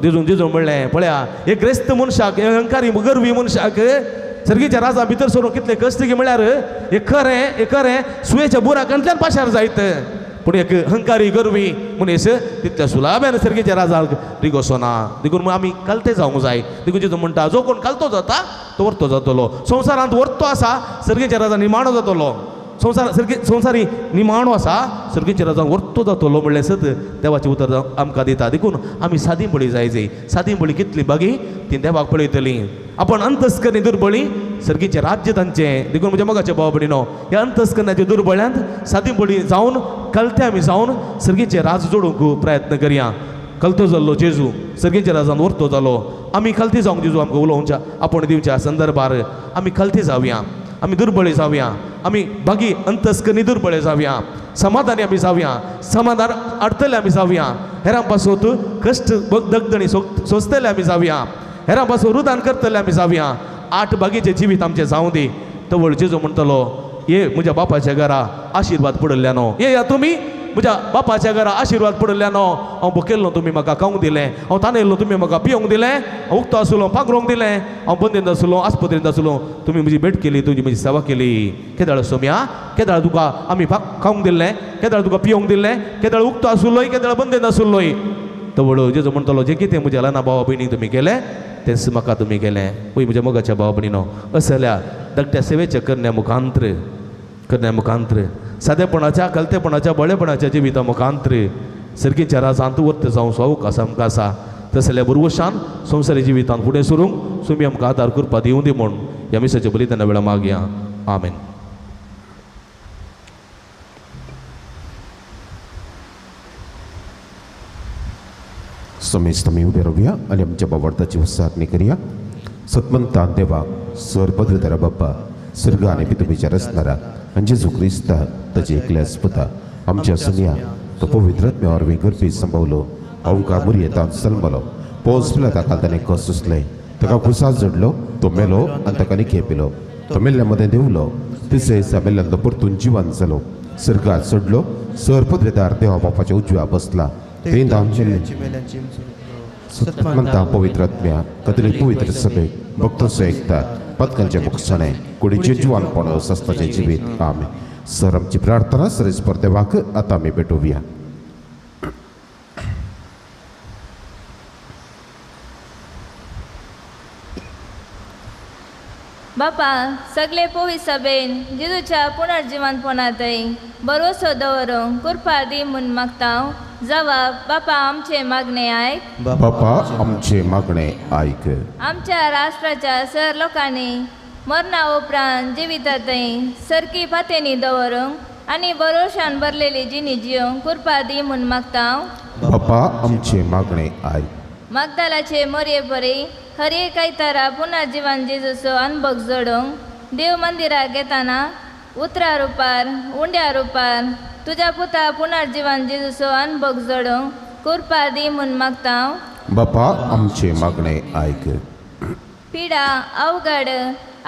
जेजून जेजू म्हणलें, पळया एक ग्रेस्त मनशाक, अहंकारी गर्वी मनशाक सर्गीच्या राजा भितर सरून कितले कश्ट म्हळ्यार एक खरें, एक खरें सुयेच्या बुराकांतल्यान पाशार जायत. पूण एक अहंकारी गर्वी मनीस तितल्या सुलाब्यान सर्गीच्या राजाक रिगोसो ना. देखून आमी कलते जावंक जाय. देखून जेजू म्हणटा, जो कोण कलतो जाता तो वर्तो जातलो. संवसारांत वर्तो आसा, सर्गीच्या राजा निमाणो जातलो. संवसार सर्गी संवसारी निमाणो आसा, सर्गीच्या राजान वर्तो जातलो म्हणलें सत देवाचें उतर आमकां दिता. देखून आमी सादी बळी जाय जाय. सादी बळी कितली बागी ती देवाक पळयतली. आपण अंतस्करणी दुर्बळी सर्गीचें राज्य तांचें. देखून म्हज्या मोगाच्या भाव भयणीनो, ह्या अंतस्करणाच्या दुर्बळ्यांत सादी बळी जावन कलते आमी जावन सर्गीचें राज जोडूंक प्रयत्न करया. कलतो जाल्लो जेजू सर्गीच्या राजान वर्तो जालो. आमी कलती जावंक जेजू आमकां उलोवच्या आपोवणें दिवच्या संदर्भार आमी कलती जावया, आमी दुर्बळे जावया, आमी बागी अंतस्करणी दुर्बळे जावया, समाधानी आमी जावया, समाधान हाडटले आमी जावया, हेरां पासत कश्ट दगदणी सोंसतले आमी जावया, हेरां पासून रुदान करतले आमी जावया. 8 बागीचें जिवीत आमचें जावं दी. तवळ जेजू म्हणटलो, ये म्हज्या बापाच्या घरा आशिर्वाद पडिल्ल्यानो, ये या तुमी म्हज्या बापाच्या घरा आशिर्वाद पडिल्ल्यानो. हांव भुकेल्लो तुमी म्हाका खावंक दिलें, हांव तानेल्लो तुमी म्हाका पिवंक दिलें, हांव उक्तो आसलो पांगरूंक दिलें, हांव बंदींत आसलो आस्पत्रेंत आसलो तुमी म्हजी भेट केली, तुजी म्हजी सेवा केली. केदाळ सोम्या, केदाळ तुका आमी खावंक दिल्लें, केदाळ तुका पिवंक दिल्लें, केदाळ उक्तो आसलोय, केदाळ बंदींत आसलोय. तवळ जेजू म्हणटलो, जें कितें म्हज्या ल्हान भावा भयणीक तुमी केलें तेंच म्हाका तुमी केलें. वय म्हज्या मोगाच्या भावा भयणीनो, असल्या धाकट्या सेवेच्या करण्या मुखांत्र, करण्या मुखांत्र सादेपणाच्या कलतेपणाच्या बळेपणाच्या जिविता मुखांत्र सर्गीच्या राजांत वर्त जावं अवकाश आमकां आसा. तसल्या बुरवशान संवसारी जिवितांत फुडें सरूंक सुमी आमकां आदार करपा दिवं दी म्हूण ह्या मिसाच्या बलिदाना वेळार मागया. आमेन. समेस्त आमी उबे रावया आनी आमच्या बावडताची उसारणी करया. सतमंतान देवाक सर पदवीधरा बाप्पा सर्ग आनी पितुमीच्या रचणारा आनी जेजू क्रिस्ता ताचे एकल्याच पुता आमच्या सुन्या तो पवित्र आत्म्या वरवीं करपी संभवलो अवका मुरयेतान सलमलो पोंस पिलाता ताणें कस सुचलें, ताका खुसास जडलो, तो मेलो आनी ताका निखेपिलो. तो मेल्ल्या मदें देंवलो, तिसऱ्या दिसा मेल्ल्यान तो परतून जिवन जालो, सर्गार चडलो, सर पदवेदार देवा बापाच्या उजव्या बसला. सत्मंता पवित्र आत्म्या कथलीक पवित्र सभेक भक्तांचो एकता पदकांचे मुखसाणे कुडीचे जिवानपण सस्ताचे जिवीत. आमेन. सर आमची प्रार्थना सरेस्पर देवाक आतां आमी भेटोवया. बापा सगळे पवित्र सभेन जेजूच्या पुनर्जिवनपणांतय भरोसो दवरूंक कृपा दी म्हूण मागता. जवाब बापा आमचे मागणे आयक. बापा आमचे मागणे आयक. आमच्या राष्ट्राच्या सर लोकांनी मरणा उपरांत जिवितांतय सरकी पातेनी दवरूंक आनी भरोशान भरलेली जिणी जिवंक कृपा दी म्हूण मागता. बापा आमचे मागणे आयक. मागदालाचे मोरये परी हर एक आयतारा पुनर्जिवन जेजूचो अनभोग जोडूंक देव मंदिराक येताना उतरा रुपार उंड्या रुपार तुज्या पुता पुनर्जिवन जेजूचो अनभोग जोडूंक कृपा दी म्हूण मागता. बापा आमचे मागणे आयक. पिडा अवघड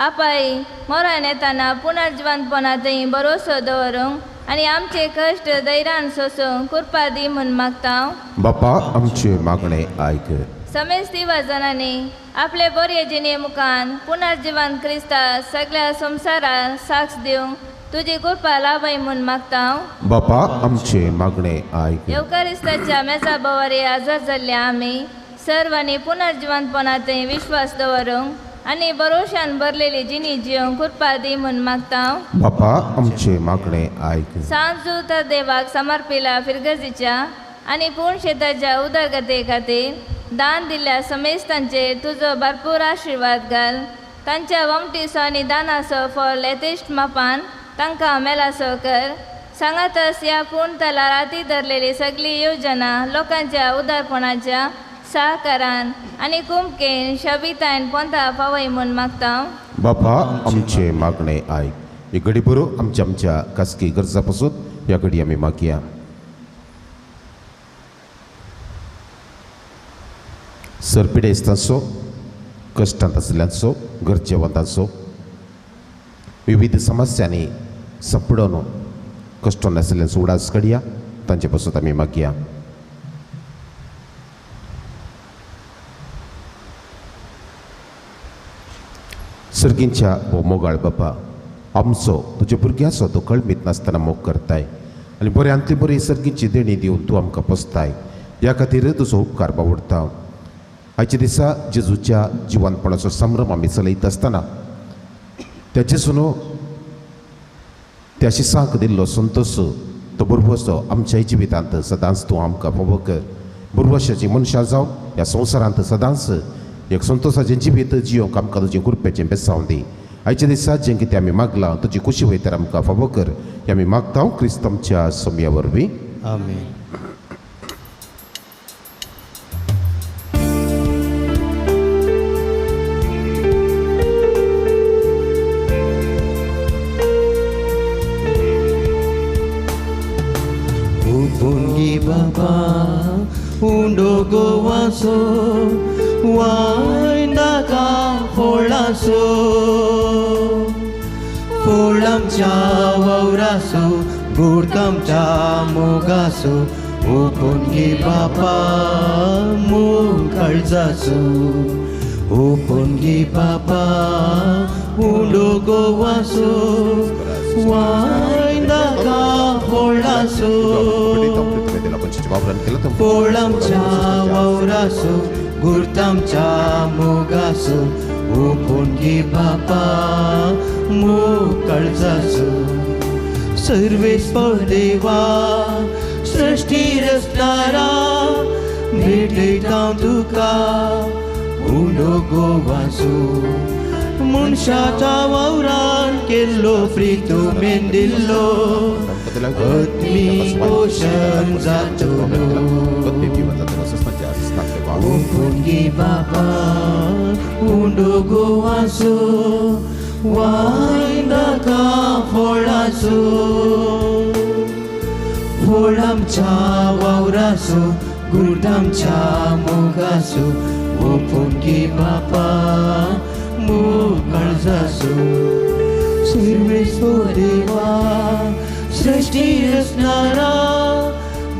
आपाय मरण येताना पुनर्जिवनपणांतय भरोसो दवरूंक आनी आमचे कश्ट धैर्यान सोसूंक कृपा दी म्हूण मागता. बापा आमचे मागणे आयक. समेस्त जणांनी आपले बरे जिणे मुखान पुनर्जिवन क्रिस्ता सगळ्या संवसाराक साक्ष दिवंक तुजी कृपा लाभय म्हूण मागता. बापा आमचे मागणे आयक. येवकारिस्ताच्या मेजा भोवारी हजर जाल्ले आमी सर्वांनी पुनर्जिवनपणांतय विश्वास दवरूंक आनी भरोशान भरलेली जिणी जिवंक कृपा दी म्हूण मागता. बापा आमचे मागणे आयक. सांजू तर देवाक समर्पिला फिरगजीच्या आनी पूर्ण शेताच्या उदरगते खातीर दान दिल्ल्या समेस्तांचेर तुजो भरपूर आशिर्वाद घाल. तांच्या वमटीचो आनी दानाचो फल यथेश्ट मापान तांकां मेलासो कर. सांगातच ह्या पूर्णताला राती धरलेली सगळी योजना लोकांच्या उदारपणाच्या सहकारान आनी कुमकेन शबितायन पोंता पावय म्हूण मागता. बापा आमचे मागणे आयक. ही घडी बरो आमच्या आमच्या खासगी गरजा पासून ह्या घडी आमी मागया. सर पिडेस्तांचो कश्टांत आशिल्ल्यांचो गरजेवंतांचो विविध समस्यांनी सपडून कश्टांत आशिल्ल्यांचो उडास काडया तांचे पासून आमी मागया. सर्गींच्या हो मोगाळ बापा आमचो तुज्या भुरग्याचो तूं कळमीत नासतना मोग करताय आनी बऱ्यांतली बरी सर्गींची देणी दिवन तूं आमकां पोसताय. ह्या खातीर तुजो उपकार बावडटा. आयच्या दिसा जेजूच्या जिवनपणाचो संभ्रम आमी चलयत आसतना त्या जेजून त्या शिसांक दिल्लो संतोश तो भरवसो आमच्या जिवितांत सदांच तूं आमकां फावो कर. भरवशाची मनशां जावन ह्या संवसारांत सदांच एक संतोशाचें जिवीत जियोंक आमकां तुजें कृपेचें बेसांव दी. आयच्या दिसा जें कितें आमी मागलां तुजी खुशी वयतर आमकां फावो कर. हें आमी मागता क्रिस्त आमच्या सोमया वरवीं. आमेन. Baba undo gowaso waindaka folaso folamcha vauraso gurtamcha mogaso upungi baba mukaljaso upungi baba undo gowaso waindaka folaso पोळमच्या वावरासो गुरतामच्या मोगासो उपुणगी बापा मोकळजासो सर्वेस्पर देवा सृष्टी रचणारा भेटयता तुका उंडो गोवासो मनशाच्या वावरान केल्लो प्रितू मेंदिल्लो आत्मी पोशण जातलो उपुणगी बाबा उंडो गोवासो वायनाका फोळासो फोळामच्या वावरासो गुरदामच्या मोगासो उपुणगी बाबा मोकळजासो सर्वेस्पर देवा सृष्टी रचणारा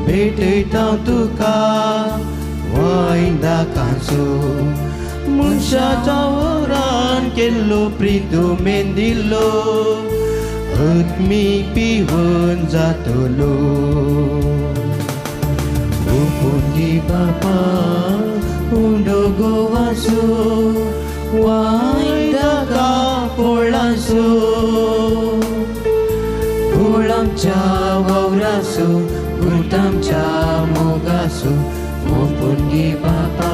भेटयता तुका वायंदा कांसो मनशाच्या वरान केल्लो प्रितू मेंदिल्लो आत्मी पिवन जातलो. ओपुंगी बापा उंडो गोवासो वायंदा का पोळासो फुलांच्या वावरासो गुरुतांच्या मोगासो ओपुंगी बापा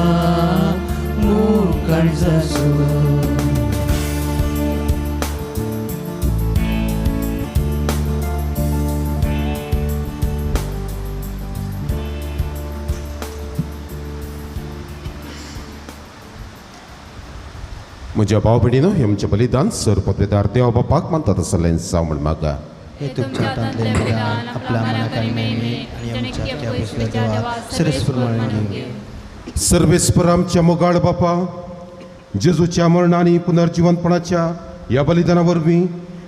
मुकळजासो. म्हज्या भाव भयणीनो हें आमचें बलिदान सर पदवेदार देवा बापाक मानतात आसलें जावं म्हण मागा. हे तुमच्या हातांतलें बलिदान आपल्या मनाक आनी मेळणी आनी आमच्या पयसुल्या देवा सर्वेस्पर मानून घेवं. सर्वेस्पर आमच्या मोगाळ बापा, जेजूच्या मरण आनी पुनर्जिवनपणाच्या ह्या बलिदाना वरवीं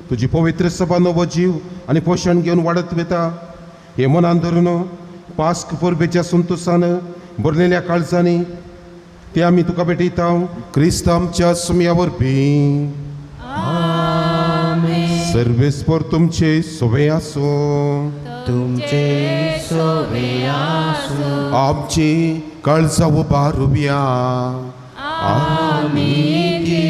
तुजी पवित्र सभा नवो जीव आनी पोशण घेवन वाडत वता हें मनान धरून पास्क परबेच्या संतोसान भरलेल्या काळजांनी ते आमी तुका भेटयता क्रिस्त आमच्या सुमया वरवीं. सर्वेस्पर तुमचे सोवे आसूं. तुमचे सोवे आसूं. आमची काळजां उबारुया. आमी ती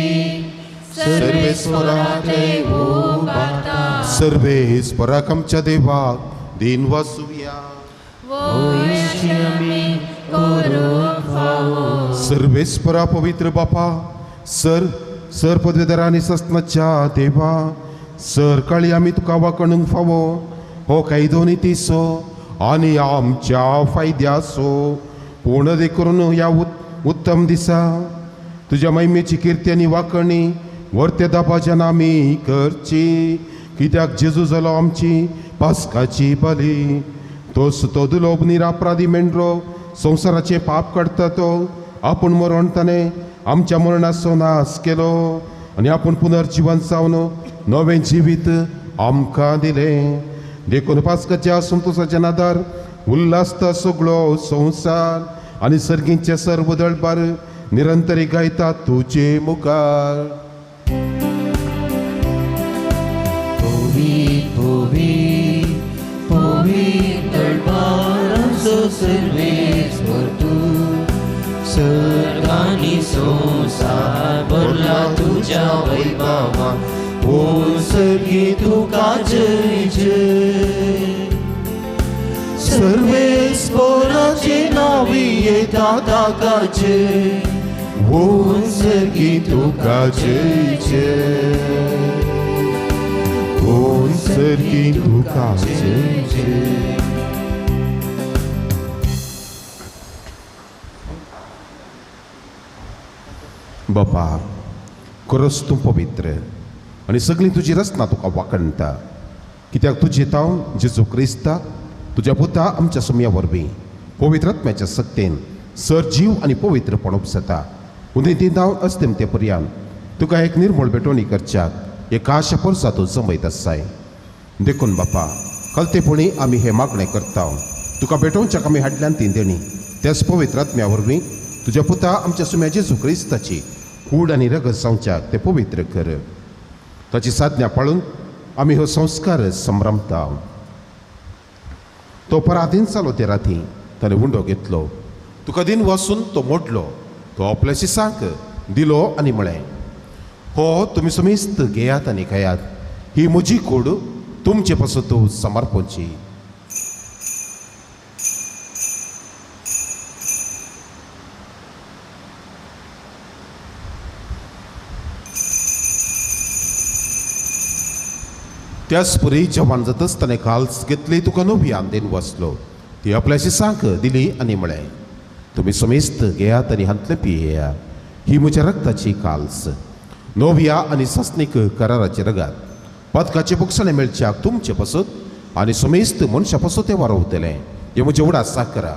सर्वेस्पराक उबारता. सर्वेस्पराक आमच्या देवाक दिन वासुया. आमी करूंक फावो. सर्वेस्परा पवित्र बापा, सर सर पदवेदार आनी सस्नाच्या देवा, सर काळी आमी तुका वाकणूंक फावो हो कायदो नितीचो आनी आमच्या फायद्याचो पूण देखून ह्या उत्तम दिसा तुज्या महिमेची किर्ती आनी वाकणी वर्ते दाबाच्यान आमी करची. कित्याक जेजू जालो आमची पास्काची बली, तोच तो दुलोब निरापराधी मेंढरो संवसाराचें पाप काडटा तो आपूण मरण ताणें आमच्या मरणाचो नाश केलो आनी आपूण पुनर्जिवन जावन नवें जिवीत आमकां दिलें. देखून पास्काच्या संतोसाच्या नादार उल्हासता सगळो संवसार आनी सर्गींचे सर्व दळबार निरंतरी गायता तुजे मुखार. पवित्र पवित्र पवित्र दळबाराचो सर्वेस्पर तूं, सर्गांनी संवसार भरला तुज्या वैभवान. ओ सर्गी तुका जय जय. सर्वेस्पराचे नांवी येता ताका जय. ओ सर्गी तुका जय जय. ओ सर्गी तुका जय जय. बापा, खरोच तूं पवित्र आनी सगळीं तुजी रचना तुका वाखणटा. कित्याक तुजे ताव जेजू क्रिस्ता तुज्या पुता आमच्या सुमया वरवीं पवित्र आत्म्याच्या सक्तेन सर जीव आनी पवित्रपण उपसता. उदय धांव अस्तेमते पर्यान तुका एक निर्मळ भेटवणी करच्याक एक आशा परसा तूं जमयत आसाय. देखून बापा, कलतेपणी आमी हें मागणें करता. तुका भेटोवच्याक आमी हाडल्यान ती देणी त्याच पवित्र आत्म्या वरवीं तुज्या पुता आमच्या सुम्या जेजू क्रिस्ताची कूड आनी रगत जावच्याक तें पवित्र कर. ताची साधना पाळून आमी हो संस्कार संभ्रमता. तो पराधीन जालो ते राती ताणें उंडो घेतलो, तुका दिन वासून तो मोडलो, तो आपल्या शिसांक दिलो आनी म्हळें, हो तुमी समेस्त घेयात आनी खायात, ही म्हजी कूड तुमचे पासत समर्पणची. त्याच परी जेवण जातच ताणें काल्स घेतली, तुका नवी आंदेन वसलो, ती आपल्याशी सांक दिली आनी म्हळें, तुमी समेस्त घेयात आनी हांतलें पियेया, ही म्हज्या रक्ताची काल्स, नव्या आनी सासणीक कराराची रगात, पदकाचे बुकसाणें मेळच्याक तुमचे पासत आनी समेस्त मनशा पासत तें वारवतलें. हें म्हजें उडास करा.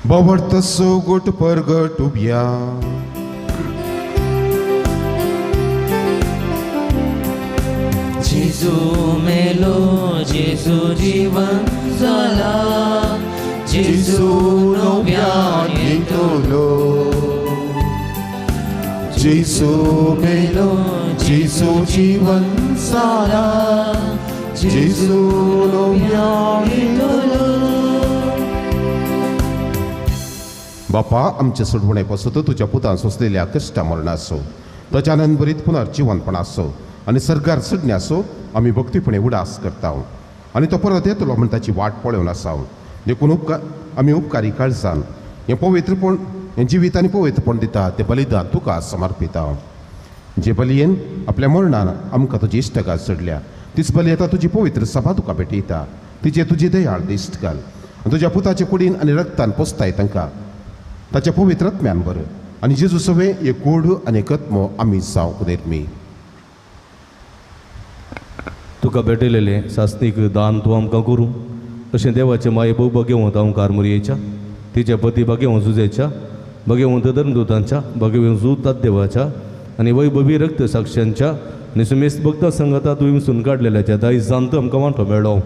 बवर्त सोगोट परगट उब्या. जेजू मेलो जेजू जीवन जाला जेजू नव्यान येतलो. जेजू मेलो जेजू जीवन जाला जेजू नव्यान येतलो. बापा आमच्या सोडवणे पासून तुज्या पुतान सोंसलेल्या कश्टा मरणाचो ताच्या आनंदभरीत पुनर्जिवनपण आसो आनी सर्गार चडणे आसो आमी भक्तीपणे उडास करता आनी तो परत येतलो म्हण ताची वाट पळोवन आसा. देखून उपकार आमी उपकारी काळजान हें पवित्रपण हें जिवीत आनी पवित्रपण दिता तें बलिदान तुका समर्पिता. जे बलयेन आपल्या मरणान आमकां तुजी इश्टगात चडल्या तीच बली आतां तुजी पवित्र सभा तुका भेटयता. तिचे तुजी दयाळ दिश्ट घाल आनी तुज्या पुताचे कुडीन आनी रक्तान पोसताय तांकां ताच्या पवित्र आत्म्यान बरें आनी जेजू सवें एक गोड आनी एक आत्मो आमी जावंक निर्मी. तुका भेटयलेलें सासणीक दान तूं आमकां करूं अशें देवाचें माये भोव भगेवंत ओंकार मुरयेच्या तिच्या पती भगेवंत जुजेच्या भगेवंत धर्मदूतांच्या भगेवंत जुतात देवाच्या आनी वैभवी रक्त साक्षांच्या आनी सुमेस्त भक्ता संगता तूं विमसून काडलेल्याच्या दायज जाणत आमकां वांटो मेळ्ळो.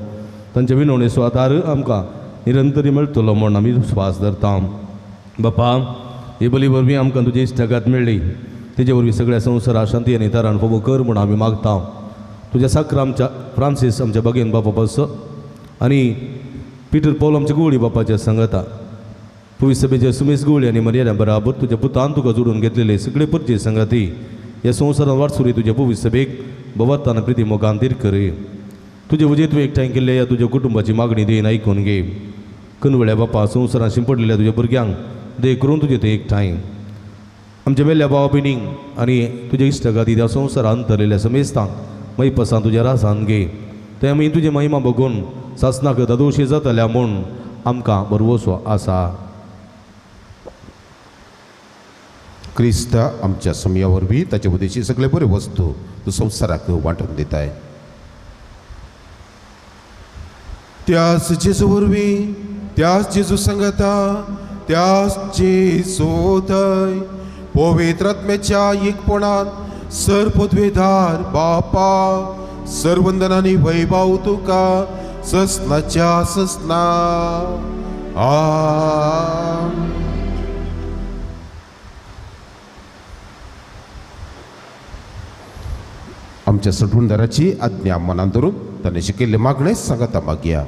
तांच्या विनवणेचो आदार आमकां निरंतरी मेळटलो म्हूण आमी विस्वास धरता. बापा ही बली वरवीं आमकां तुजी इश्टागात मेळ्ळी तेजे वरवीं सगळ्या संवसारा शांती आनी तारान फोबो कर म्हूण आमी मागता. तुज्या साक्र आमच्या फ्रांसीस आमच्या बागेन बापा पासो आनी पिटर पॉल आमच्या गुवळी बापाच्या सांगता पुवी सभेच्या सुमेश गुवळी आनी मर्यादा बराबर तुज्या पुतान तुका जोडून घेतलेले सगळे परचे सांगाती ह्या संवसारान वाटसुरी तुज्या पुवी सभेक भवाताना प्रिती मोगान दीर कर. तुजे वजें तूं एकठांय केल्ल्या ह्या तुज्या कुटुंबाची मागणी देन आयकून घे. कनवळ्या बापा संवसारान शिंपडलेल्या तुज्या भुरग्यांक दे करून तुजे ते एकठांय आमच्या मेल्ल्या भावा भयणींक आनी तुज्या इश्टागाती त्या संवसारान अंतरलेल्या समेस्तांक मैपसान तुज्या रासान घे. ते आमी तुजी महिमा बघून सासनाक दादोशी जातल्या म्हूण आमकां भरवसो आसा. क्रिस्त आमच्या समया वरवीं ताचे उदेशी सगळे बरे वस्तू तूं संवसाराक वांटून दिताय. त्याच जेजू वरवीं त्याच जेजू सांगता त्याच जेजूथय पवित्र आत्म्याच्या एकपणान सर पदवेधार बापा सरवंदनानी वैभव तुका ससनाच्या ससना. आमेन. आमच्या सटवणदाराची आज्ञा मनान धरून ताणें शिकयल्ले मागणें सांगता मागया.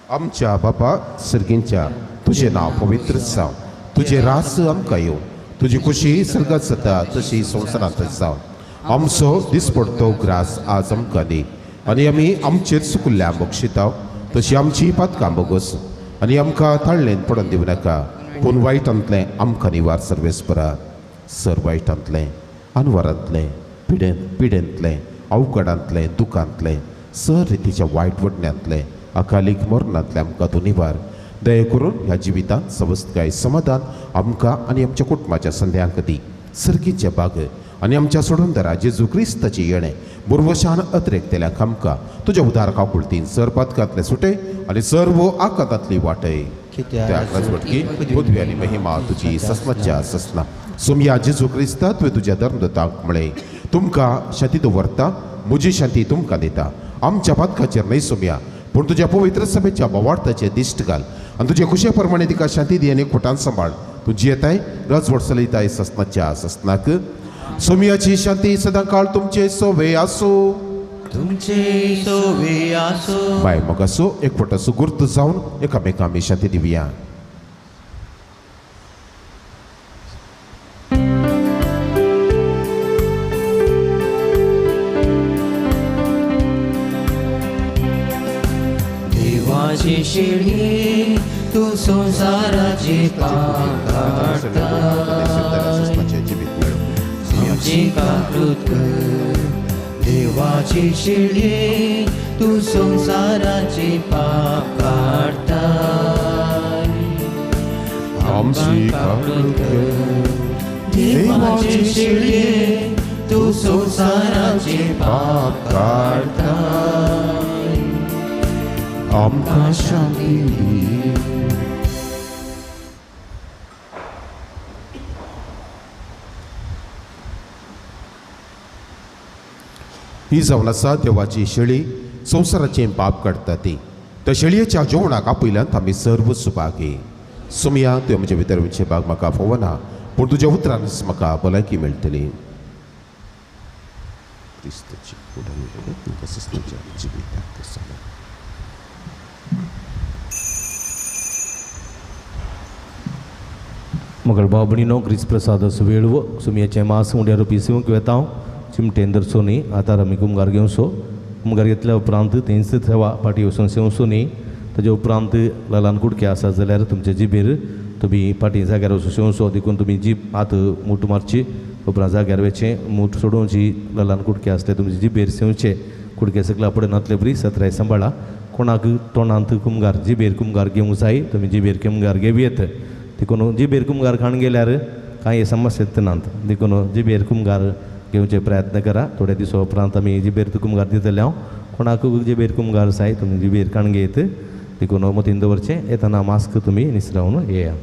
आमच्या बापा सर्गींच्या तुजें नांव पवित्र जावं, तुजें रास आमकां येवं, तुजी खुशी सर्गात जाता तशी संवसारांत जावं. आमचो दिसपडतो ग्रास आज आमकां दी आनी आमी आमचेर चुकल्ल्या बक्षिताव तशी आमची पातकां बोगस आनी आमकां ताळ्ळेन पडोन दिवं नाका पूण वायटांतलें आमकां निवार सर्वेस्परा. सर वायटांतलें अनवरांतलें पिडेंतलें अवघडांतलें दुखांतलें सर रितीच्या वायट वडण्यांतलें अकालीक मरणांतलें आमकां तूं निवार. दया करून ह्या जिवितांत सवस्तकाय समाधान आमकां आनी आमच्या कुटुंबाच्या संध्यांक दी. सर्गीचे बाग आनी आमच्या सोडूनदारा जेजू क्रिस्ताची येणें बुरवशान अत्रेकतेल्याक आमकां तुज्या उदार काकुळतीन सर पातकांतले सुटे आनी सर्व आकातांतली वाटय. त्या पदवी आनी महिमा तुजी ससनाच्या ससना. सोमया जेजू क्रिस्ता तुवें तुज्या धर्मदूतांक म्हळें तुमकां शांती दवरता म्हजी शांती तुमकां दिता. आमच्या पातकाचेर न्हय सोमया पूण तुज्या पवित्र सभेच्या बोवार्थाचेर दिश्ट घाल आनी तुज्या खुशे प्रमाणे तिका शांती दी आनी खोटान सांबाळ. तूं जियेताय राजवट चलयताय ससनाच्या ससनाक. सोमयाची शांती सदां काळ तुमचे सोवे आसूं. तुमचे सोवे आसूं. बाय मोगासो एकवटाचो गुर्त जावन एकामेकां आमी शांती दिवया. देवाची शिडी तूं संवसाराची पाप काडटा आमची काकृत कर. देवाची शिडी तूं संवसाराची पाप काडटा आमची काकृत कर. देवाची शिडी तूं संवसाराची पाप काडटा आमकां शांती दी. ही जावन आसा देवाची शेळी, संवसाराचें पाप काडटा ती. त्या शेळयेच्या जेवणाक आपयल्यान आमी सर्व सुभागी. सुमया, तुवें म्हज्या भितर वचचे भाग म्हाका फोवना, पूण तुज्या उतरानच म्हाका भलायकी मेळटली. क्रिस्ताची तशेंच तुज्या जिविताक आसा. मगळ भाव भयणीनो, क्रिस्त प्रसाद वेळवो सुमयेचें मास उंड्या रुपी सेवंक वेता चिमटेन धरचो न्ही. आतां आमी कुमगार घेवचो. कुमगार घेतल्या उपरांत तेंच सेवा पाटी वचून सेवचो न्ही. ताजे उपरांत ल्हान कुडके आसा जाल्यार तुमचे जिबेर तुमी पाटी जाग्यार वचून सेवचो. देखून तुमी जीब हात मूठ मारची, उपरांत जाग्यार वचचें, मूठ सोडोवची. ल्हान कुडके आसले तुमचे जिबेर सेवचे. कुडके सकला पडनातले बरी सत्राय सांबाळा. कोणाक तोंडांत कुमगार जिबेर कुमगार घेवंक जाय, तुमी जिबेर कुमगार घेवयेत. देखून जिबेर कुमगार खाण गेल्यार कांय समस्या येतनात. देखून जिबेर कुमगार घेवचे प्रयत्न करा. थोड्या दिसां उपरांत आमी जिबेर कुमगार दितले. हांव कोणाक जिबेर कुमगार जाय तुमी जिबेर खाण घेयत. देखून मतीन दवरचें, येतना मास्क तुमी निसरावन येया.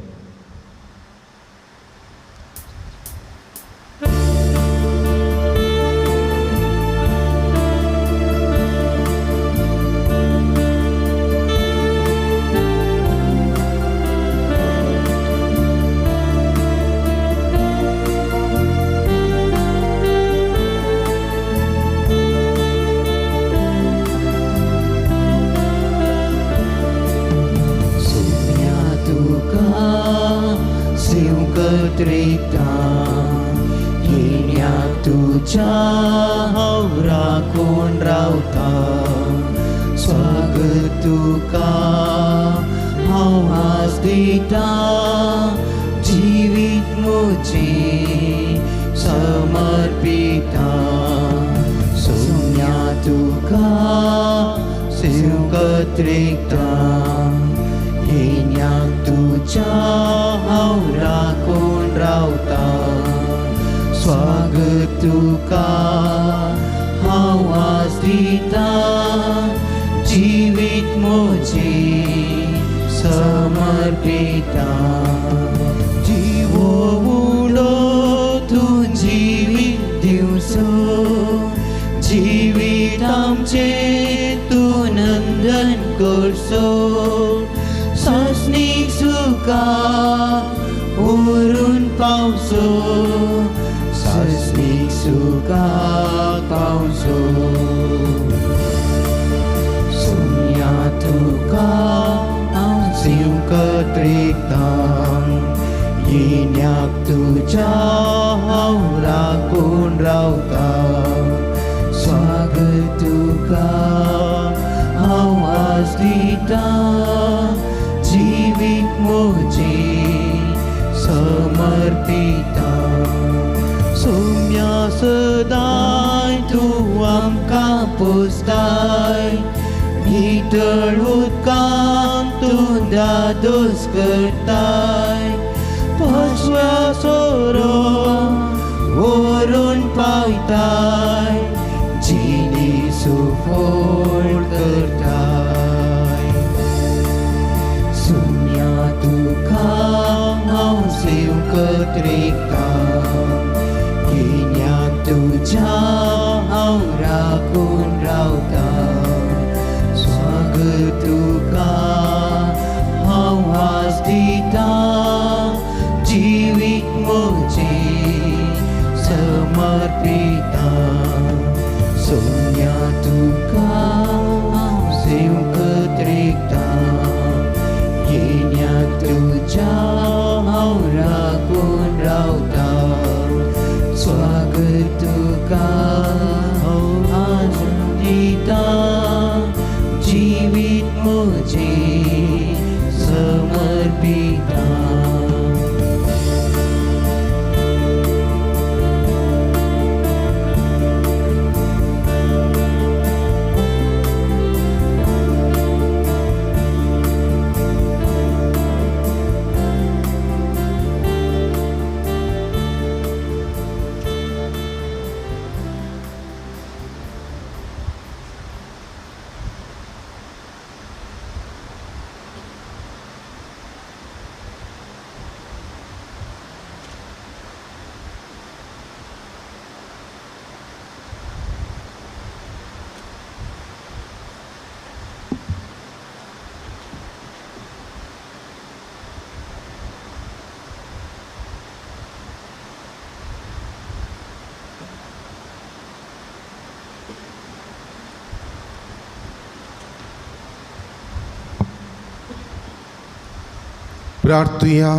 प्रार्थुया.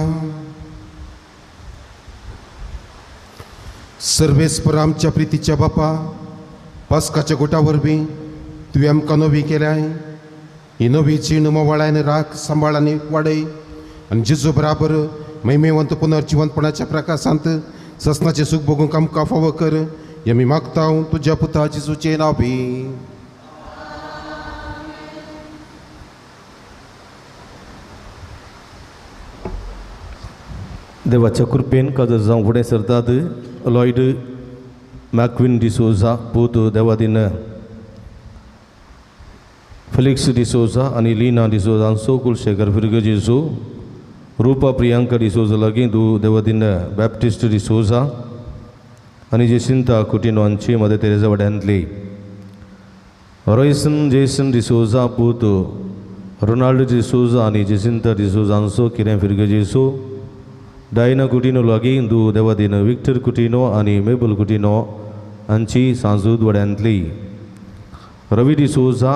सर्वेस्पर आमच्या प्रितीच्या बापा, पास्काच्या गोटा वरवीं तुवें आमकां नवी केल्याय. ही नवी जीण मोवाळायन राख सांबाळ आनी वाडय आनी जेजू बराबर महिमेवंत पुनर्जिवंतपणाच्या प्रकाशांत ससनाचें सूख भोगूंक आमकां फावो कर. हें आमी मागता तुज्या पुता जेजूचें नांवी. देवाच्या कृपेन काजर जावं फुडें सरतात लॉयड मॅक्विन डिसोजा पूत देवादीन फेलिक्स डिसोजा आनी लिना डिसोजा हांचो कुलशेखर फिर्गजेचो रुपा प्रियांका डिसोजा लागीं दू देवादीन बॅप्टिस्ट डिसोजा आनी जेसिंता कुटिनो हांची मदर तेरेजा वाड्यांतली रॉयसन जेसन डिसोजा पूत रोनाल्ड डिसोजा आनी जेसिंता डिसोजा हांचो किरें फिर्गजेचो डायना कुटिनो लागीं दू देवादीन विक्टर कुटिनो आनी मेबल कुटिनो हांची सांजूद वाड्यांतली रवी डिसोजा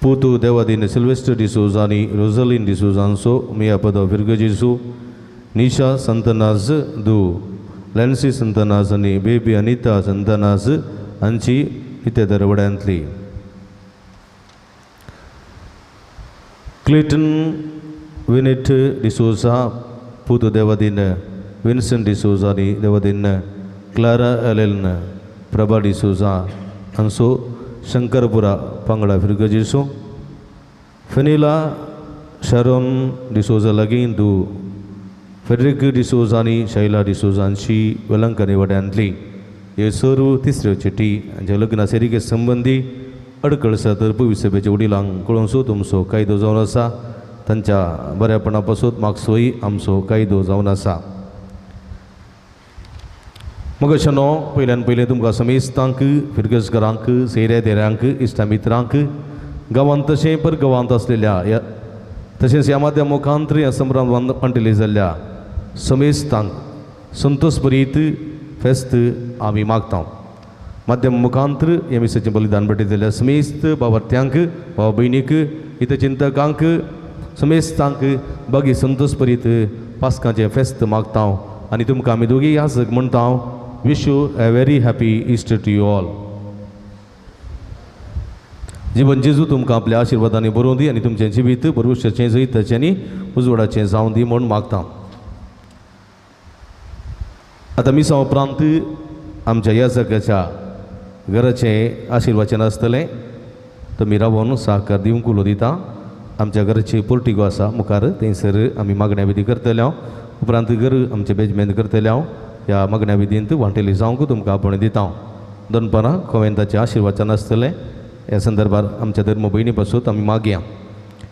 पूत देवादीन सिल्वेस्टर डिसोजा आनी रोजलीन डिसोजा हांचो मियापद फिर्गजेचो निशा संतनाज दू लॅन्सी संतनाज आनी बेबी अनिता संतनाज हांची इतेदर वाड्यांतली क्लेटन विनेट डिसोजा पूत देवादीन विन्सन डिसोजा आनी देवादीन क्लारा एलेन प्रभा डिसोजा हांचो शंकरपुरा पांगडा फिर्गजेचो फेनिला शरोन डिसोजा लागीं दू फेड्रिक डिसोजा आनी शैला डिसोजा हांची वेलंकनी वाड्यांतली हे सर्व तिसऱ्यो चिटी हांच्या लग्ना सेरिके संबंदी अडखळ आसा तर पविसभेच्या वडिलांक कळोवचो तुमचो कायदो जावन आसा. तांच्या बऱ्यापणा पासून मागसोय आमचो कायदो जावन आसा. मगशनो पयल्यान पयलें तुमकां समेस्तांक फिरगजकारांक सेऱ्या देऱ्यांक इश्टा मित्रांक गांवांत तशें पर गांवांत आसलेल्या ह्या तशेंच ह्या माध्यम मुखांत ह्या संभ्रम वांटिल्ली जाल्ल्या समेस्तांक संतोष भरीत फेस्त आमी मागता. माध्यम मुखांत ह्या मिसाचें बलिदान भेटयतल्या समेस्त बावर्त्यांक भाव भयणीक हितचिंतकांक समेस्तांक बागी संतोष भरीत पास्काचें फेस्त मागता आनी तुमकां आमी दोगी याजक म्हणटा wish you a very happy Easter to you all. जिवन जेजू तुमकां आपल्या आशिर्वादांनी बरोवं दी आनी तुमचें जिवीत भरवशाचें जैताचें आनी उजवाडाचें जावं दी म्हूण मागता. आतां मिसा उपरांत आमच्या याजकाच्या घराचें आशिर्वाचन आसतलें. तुमी रावोन सहकार दिवंक उलो दिता. आमच्या घराची पोर्टिगो आसा मुखार थंयसर आमी मागण्या विधी करतले. उपरांत घर आमचें बेजमेंत करतले. ह्या मागण्या विधींत वांटेली जावंक तुमकां आपोवणें दिता. दनपारां कोवेंताचें आशिर्वाचन आसतलें. ह्या संदर्भार आमच्या धर्म भयणी पासून आमी मागया.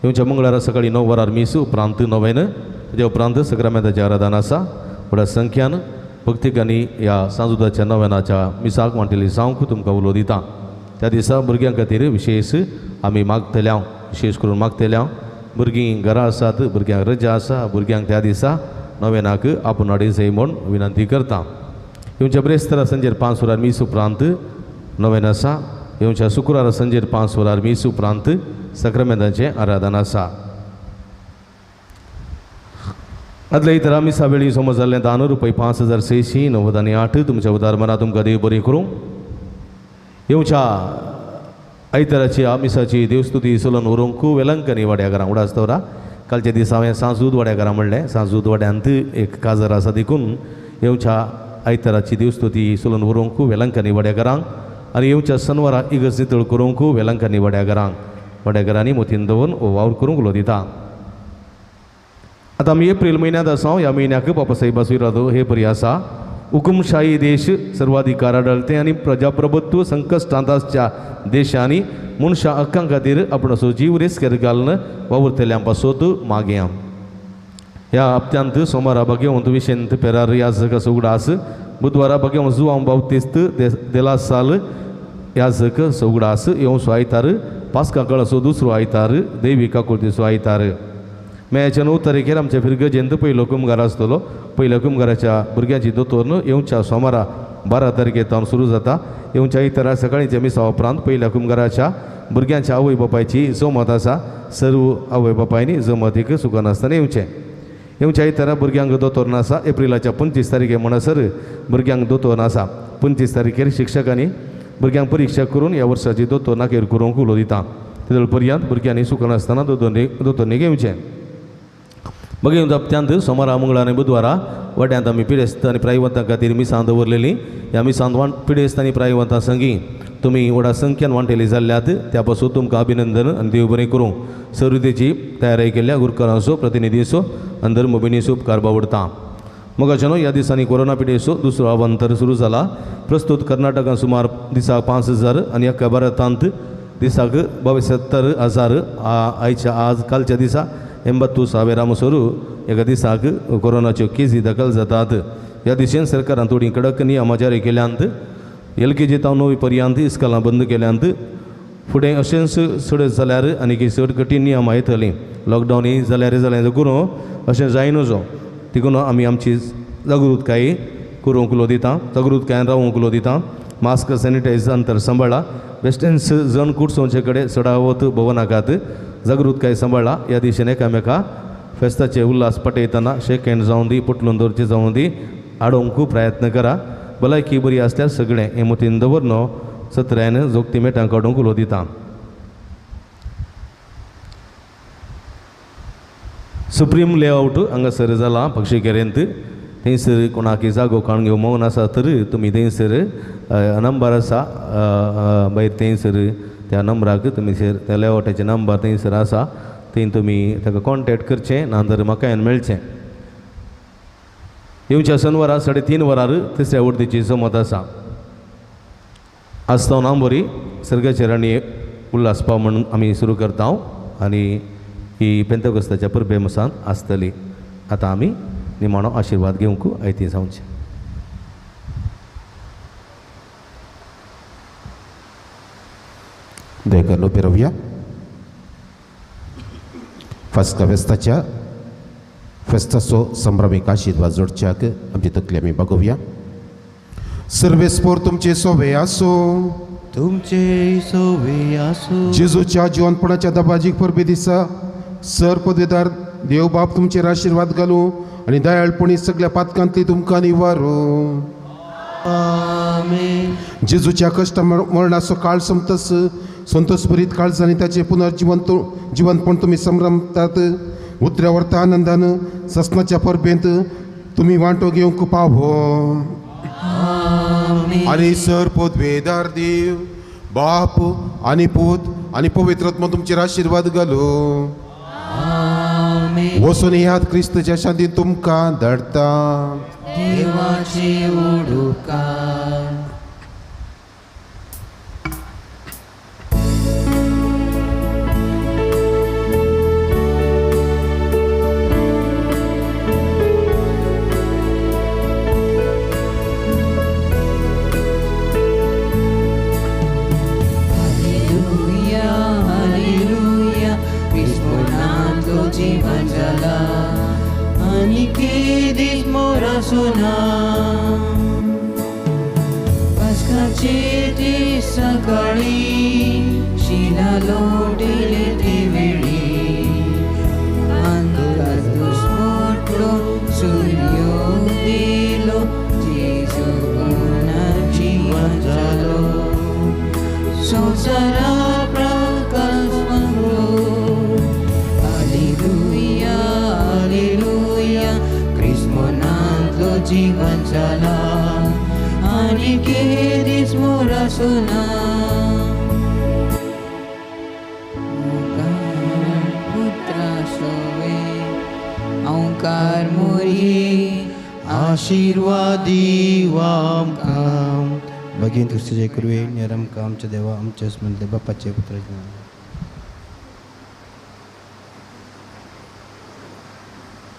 येवच्या मंगळारा सकाळीं 9 वरार मीस उपरांत नोवेन ताच्या उपरांत सक्रामेंताचें आराधन आसा. व्हडा संख्यान भक्तिकांनी ह्या सांजुदाच्या नवेनाच्या मिसाक वांटेली जावंक तुमकां उलो दिता. त्या दिसा भुरग्यां खातीर विशेश आमी मागतले. विशेश करून मागतले. भुरगीं घरा आसात, भुरग्यांक रजा आसा, भुरग्यांक त्या दिसा नवेनाक आपूण हाडी जाय म्हूण विनंती करता. येवच्या ब्रेस्तारा सांजेर 5 वरार मीस उपरांत नवेन आसा. येवच्या शुक्रारा सांजेर 5 वरार मीस उपरांत सक्रामेंताचें आराधन आसा. आदल्या इतरा मिसा वेळी समज जाल्लें दान रुपय 5698 तुमच्या उदार मना तुमकां देव बरी करूं. येवच्या आयताराची मिसाची देवस्तुती सोलन व्हरूंक वेलंकनी वाड्या घरां उडास दवरा. कालच्या दिसा हांवें सांजूद वाड्या घरां म्हणलें. सांजूद वाड्यांत एक काजार आसा देखून येवच्या आयताराची देवस्तुती सोलन व्हरूंक वेलंकनी वाड्या घरांक आनी येवच्या सनवारा इगर्ज नितळ करूंक वेलंकनी वाड्या घरांक वाड्या घरांनी मोतीन दवरून हो वावर करूंक उलो दिता. आतां आमी एप्रील म्हयन्यांत आसा. ह्या म्हयन्याक बाबा साहेबा सुयरादो हे परी आसा. हुकुमशाही देश सर्वाधिकार आढळते आनी प्रजाप्रभुत्व संकश्टांत आसच्या देशांनी मनशां हक्कां खातीर आपणाचो जीव रिस्केर घालून वावुरतल्यां पासत मागया. ह्या हप्त्यांत सोमारा भाग्यवंत विशेंत पेरार याजक असो उगडास, बुधवारा भाग्यवंत जुआंव बाप्तिस्त देला साल याजक असो उगडास, येवचो आयतार पास्का कळाचो दुसरो आयतार देवी काकुळतीचो आयतार. मेच्या 9 तारखेर आमच्या फिरगजेंत पयलो कुमगार आसतलो. पयल्या कुमगाराच्या भुरग्यांची दोतोर येवच्या सोमारा 12 तारखे तावन सुरू जाता. येवच्या आयतारा सकाळींच्या मिसा उपरांत पयल्या कुमगाराच्या भुरग्यांच्या आवय बापायची जमत आसा. सर्व आवय बापायनी जमतीक चुकनासतना येवचें. येवच्या आयतारा भुरग्यांक दोतोर आसा. एप्रिलाच्या 25 तारखे म्हणसर भुरग्यांक दोतोर आसा. 25 तारखेर शिक्षकांनी भुरग्यांक परिक्षा करून ह्या वर्साची दोतोर नाकेर करूंक उलो दिता. तेदळ पर्यंत भुरग्यांनी चुकनासतना दोतोरनी घेवचें. मागीर हप्त्यांत सोमारा, मंगळार आनी बुधवारा वाड्यांत आमी पिडेस्त आनी प्रायवंतां खातीर मिसां दवरलेलीं. ह्या मिसांत पिडेस्त आनी प्रायवंतां संगी तुमी व्हडा संख्येन वांटेली जाल्ल्यात त्या पासून तुमकां अभिनंदन आनी देव बरें करूं. सर्वतेची तयारी केल्ल्या गुरकारांचो, प्रतिनिधीचो आनी धर्मभिणीचो उपकार बावडटा. मोगाच्यानो, ह्या दिसांनी कोरोना पिडेचो दुसरो अवांतर सुरू जाला. प्रस्तुत कर्नाटकांत सुमार दिसाक 5,000 आनी अख्ख्या भारतांत दिसाक 72,000 आयच्या आज कालच्या दिसा 82,000 मसोरू एका दिसाक कोरोनाच्यो केजी दाखल जातात. ह्या दिशेन सरकारान थोडीं कडक नियमां जारी केल्यांत. LKG तावन 9वी पर्यंत इस्कलां बंद केल्यांत. फुडें अशेंच चड जाल्यार आनीक चड कठीण नियमां येतलीं. लॉकडावनूय जाल्यार जालें करूं अशें जायना जो देखून आमी आमची जागृतकाय करूंक उलो दिता, जागृतकायेन रावूंक उलो दिता. मास्क, सॅनिटायझर, अंतर सांबाळा. बेश्टेंच जण कुडसोवचे कडेन चडावत भोंवनाकात. जागृतकाय सांबाळा. ह्या दिशेन एकामेका फेस्ताचे उल्हास पटयतना शेक हँड जावं दी, पोटलून दवरचें जावं दी, आडोवंक प्रयत्न करा. भलायकी बरी आसल्यार सगळें हें मतीन दवर न्हू सत्र्यान जोगती मेटां काडूंक उलो दिता. सुप्रीम लेआवट हांगासर जाला पक्षीकेरेंत. थंयसर कोणाक जागो काडून घेवंक मोन आसा तर तुमी थंयसर नंबर आसा मागीर थंयसर त्या नंबराक तुमी त्या लेआवटाचे नंबर थंयसर आसा थंय तुमी ताका कॉन्टेक्ट करचें, ना तर म्हाका येवन मेळचें. येवच्या शनवारा 3:30 वरार तिसऱ्या वर्दीची जमत आसा. आज तो नांबोरी सर्गाचे राणी उल्हास पाव म्हणून आमी सुरू करता आनी ही पेंतकोस्ताच्या परबे मुसान आसतली. आतां आमी निमाणो आशिर्वाद घेवंक आयती जावचें. दयेकरून उबे रावया. फास्का फेस्ताच्या फेस्ताचो संभ्रमीक आशिर्वाद जोडच्याक आमची तकली आमी बागोवया. सर्वेस्पोर तुमचे सोवे आसूं, तुमचे सोवे आसूं. जेजूच्या जिवनपणाच्या दबाजीक परबे दिसा सर पदवेदार देव बाप तुमचेर आशिर्वाद घालूं आनी दयाळपणी सगळ्या पातकांतली तुमकां निवारूं. आमेन. जेजूच्या कश्ट मरणाचो काळ संतस संतोषभरीत काळजांनी ताचें पुनर्जिवंत जिवनपण तुमी संभ्रमतात. उतऱ्या वर्ता आनंदान ससनाच्या परबेंत तुमी वांटो घेवंक पावो. आनी सर पदवेदार देव बाप आनी पूत आनी पवित्र आत्मा तुमचेर आशिर्वाद घालूं. वचून ह्यात क्रिस्तच्या शांतीन तुमकां धाडटा. देवाचे उडुकार. जीवन जाला आनी के दीस मोरा सुना. पास्काचे दीस सकाळी शिला लोटिले ते वेळी अंधकार दुस्मोटलो सूर्य दिलो जेजू पुनर्जीवन जालो. संवसारा प्रकाश मागलो. हालेलुया हालेलुया क्रिस्मनांतलो जीवन जाला आनी के दीस मोरा सुना. पुत्रा सोवे ओंकार मोरी आशिर्वादी आमकां. भगीन तुझे जय करुये निरमकां आमच्या देवा आमच्या स्मरणले बापाचे पुत्राचे.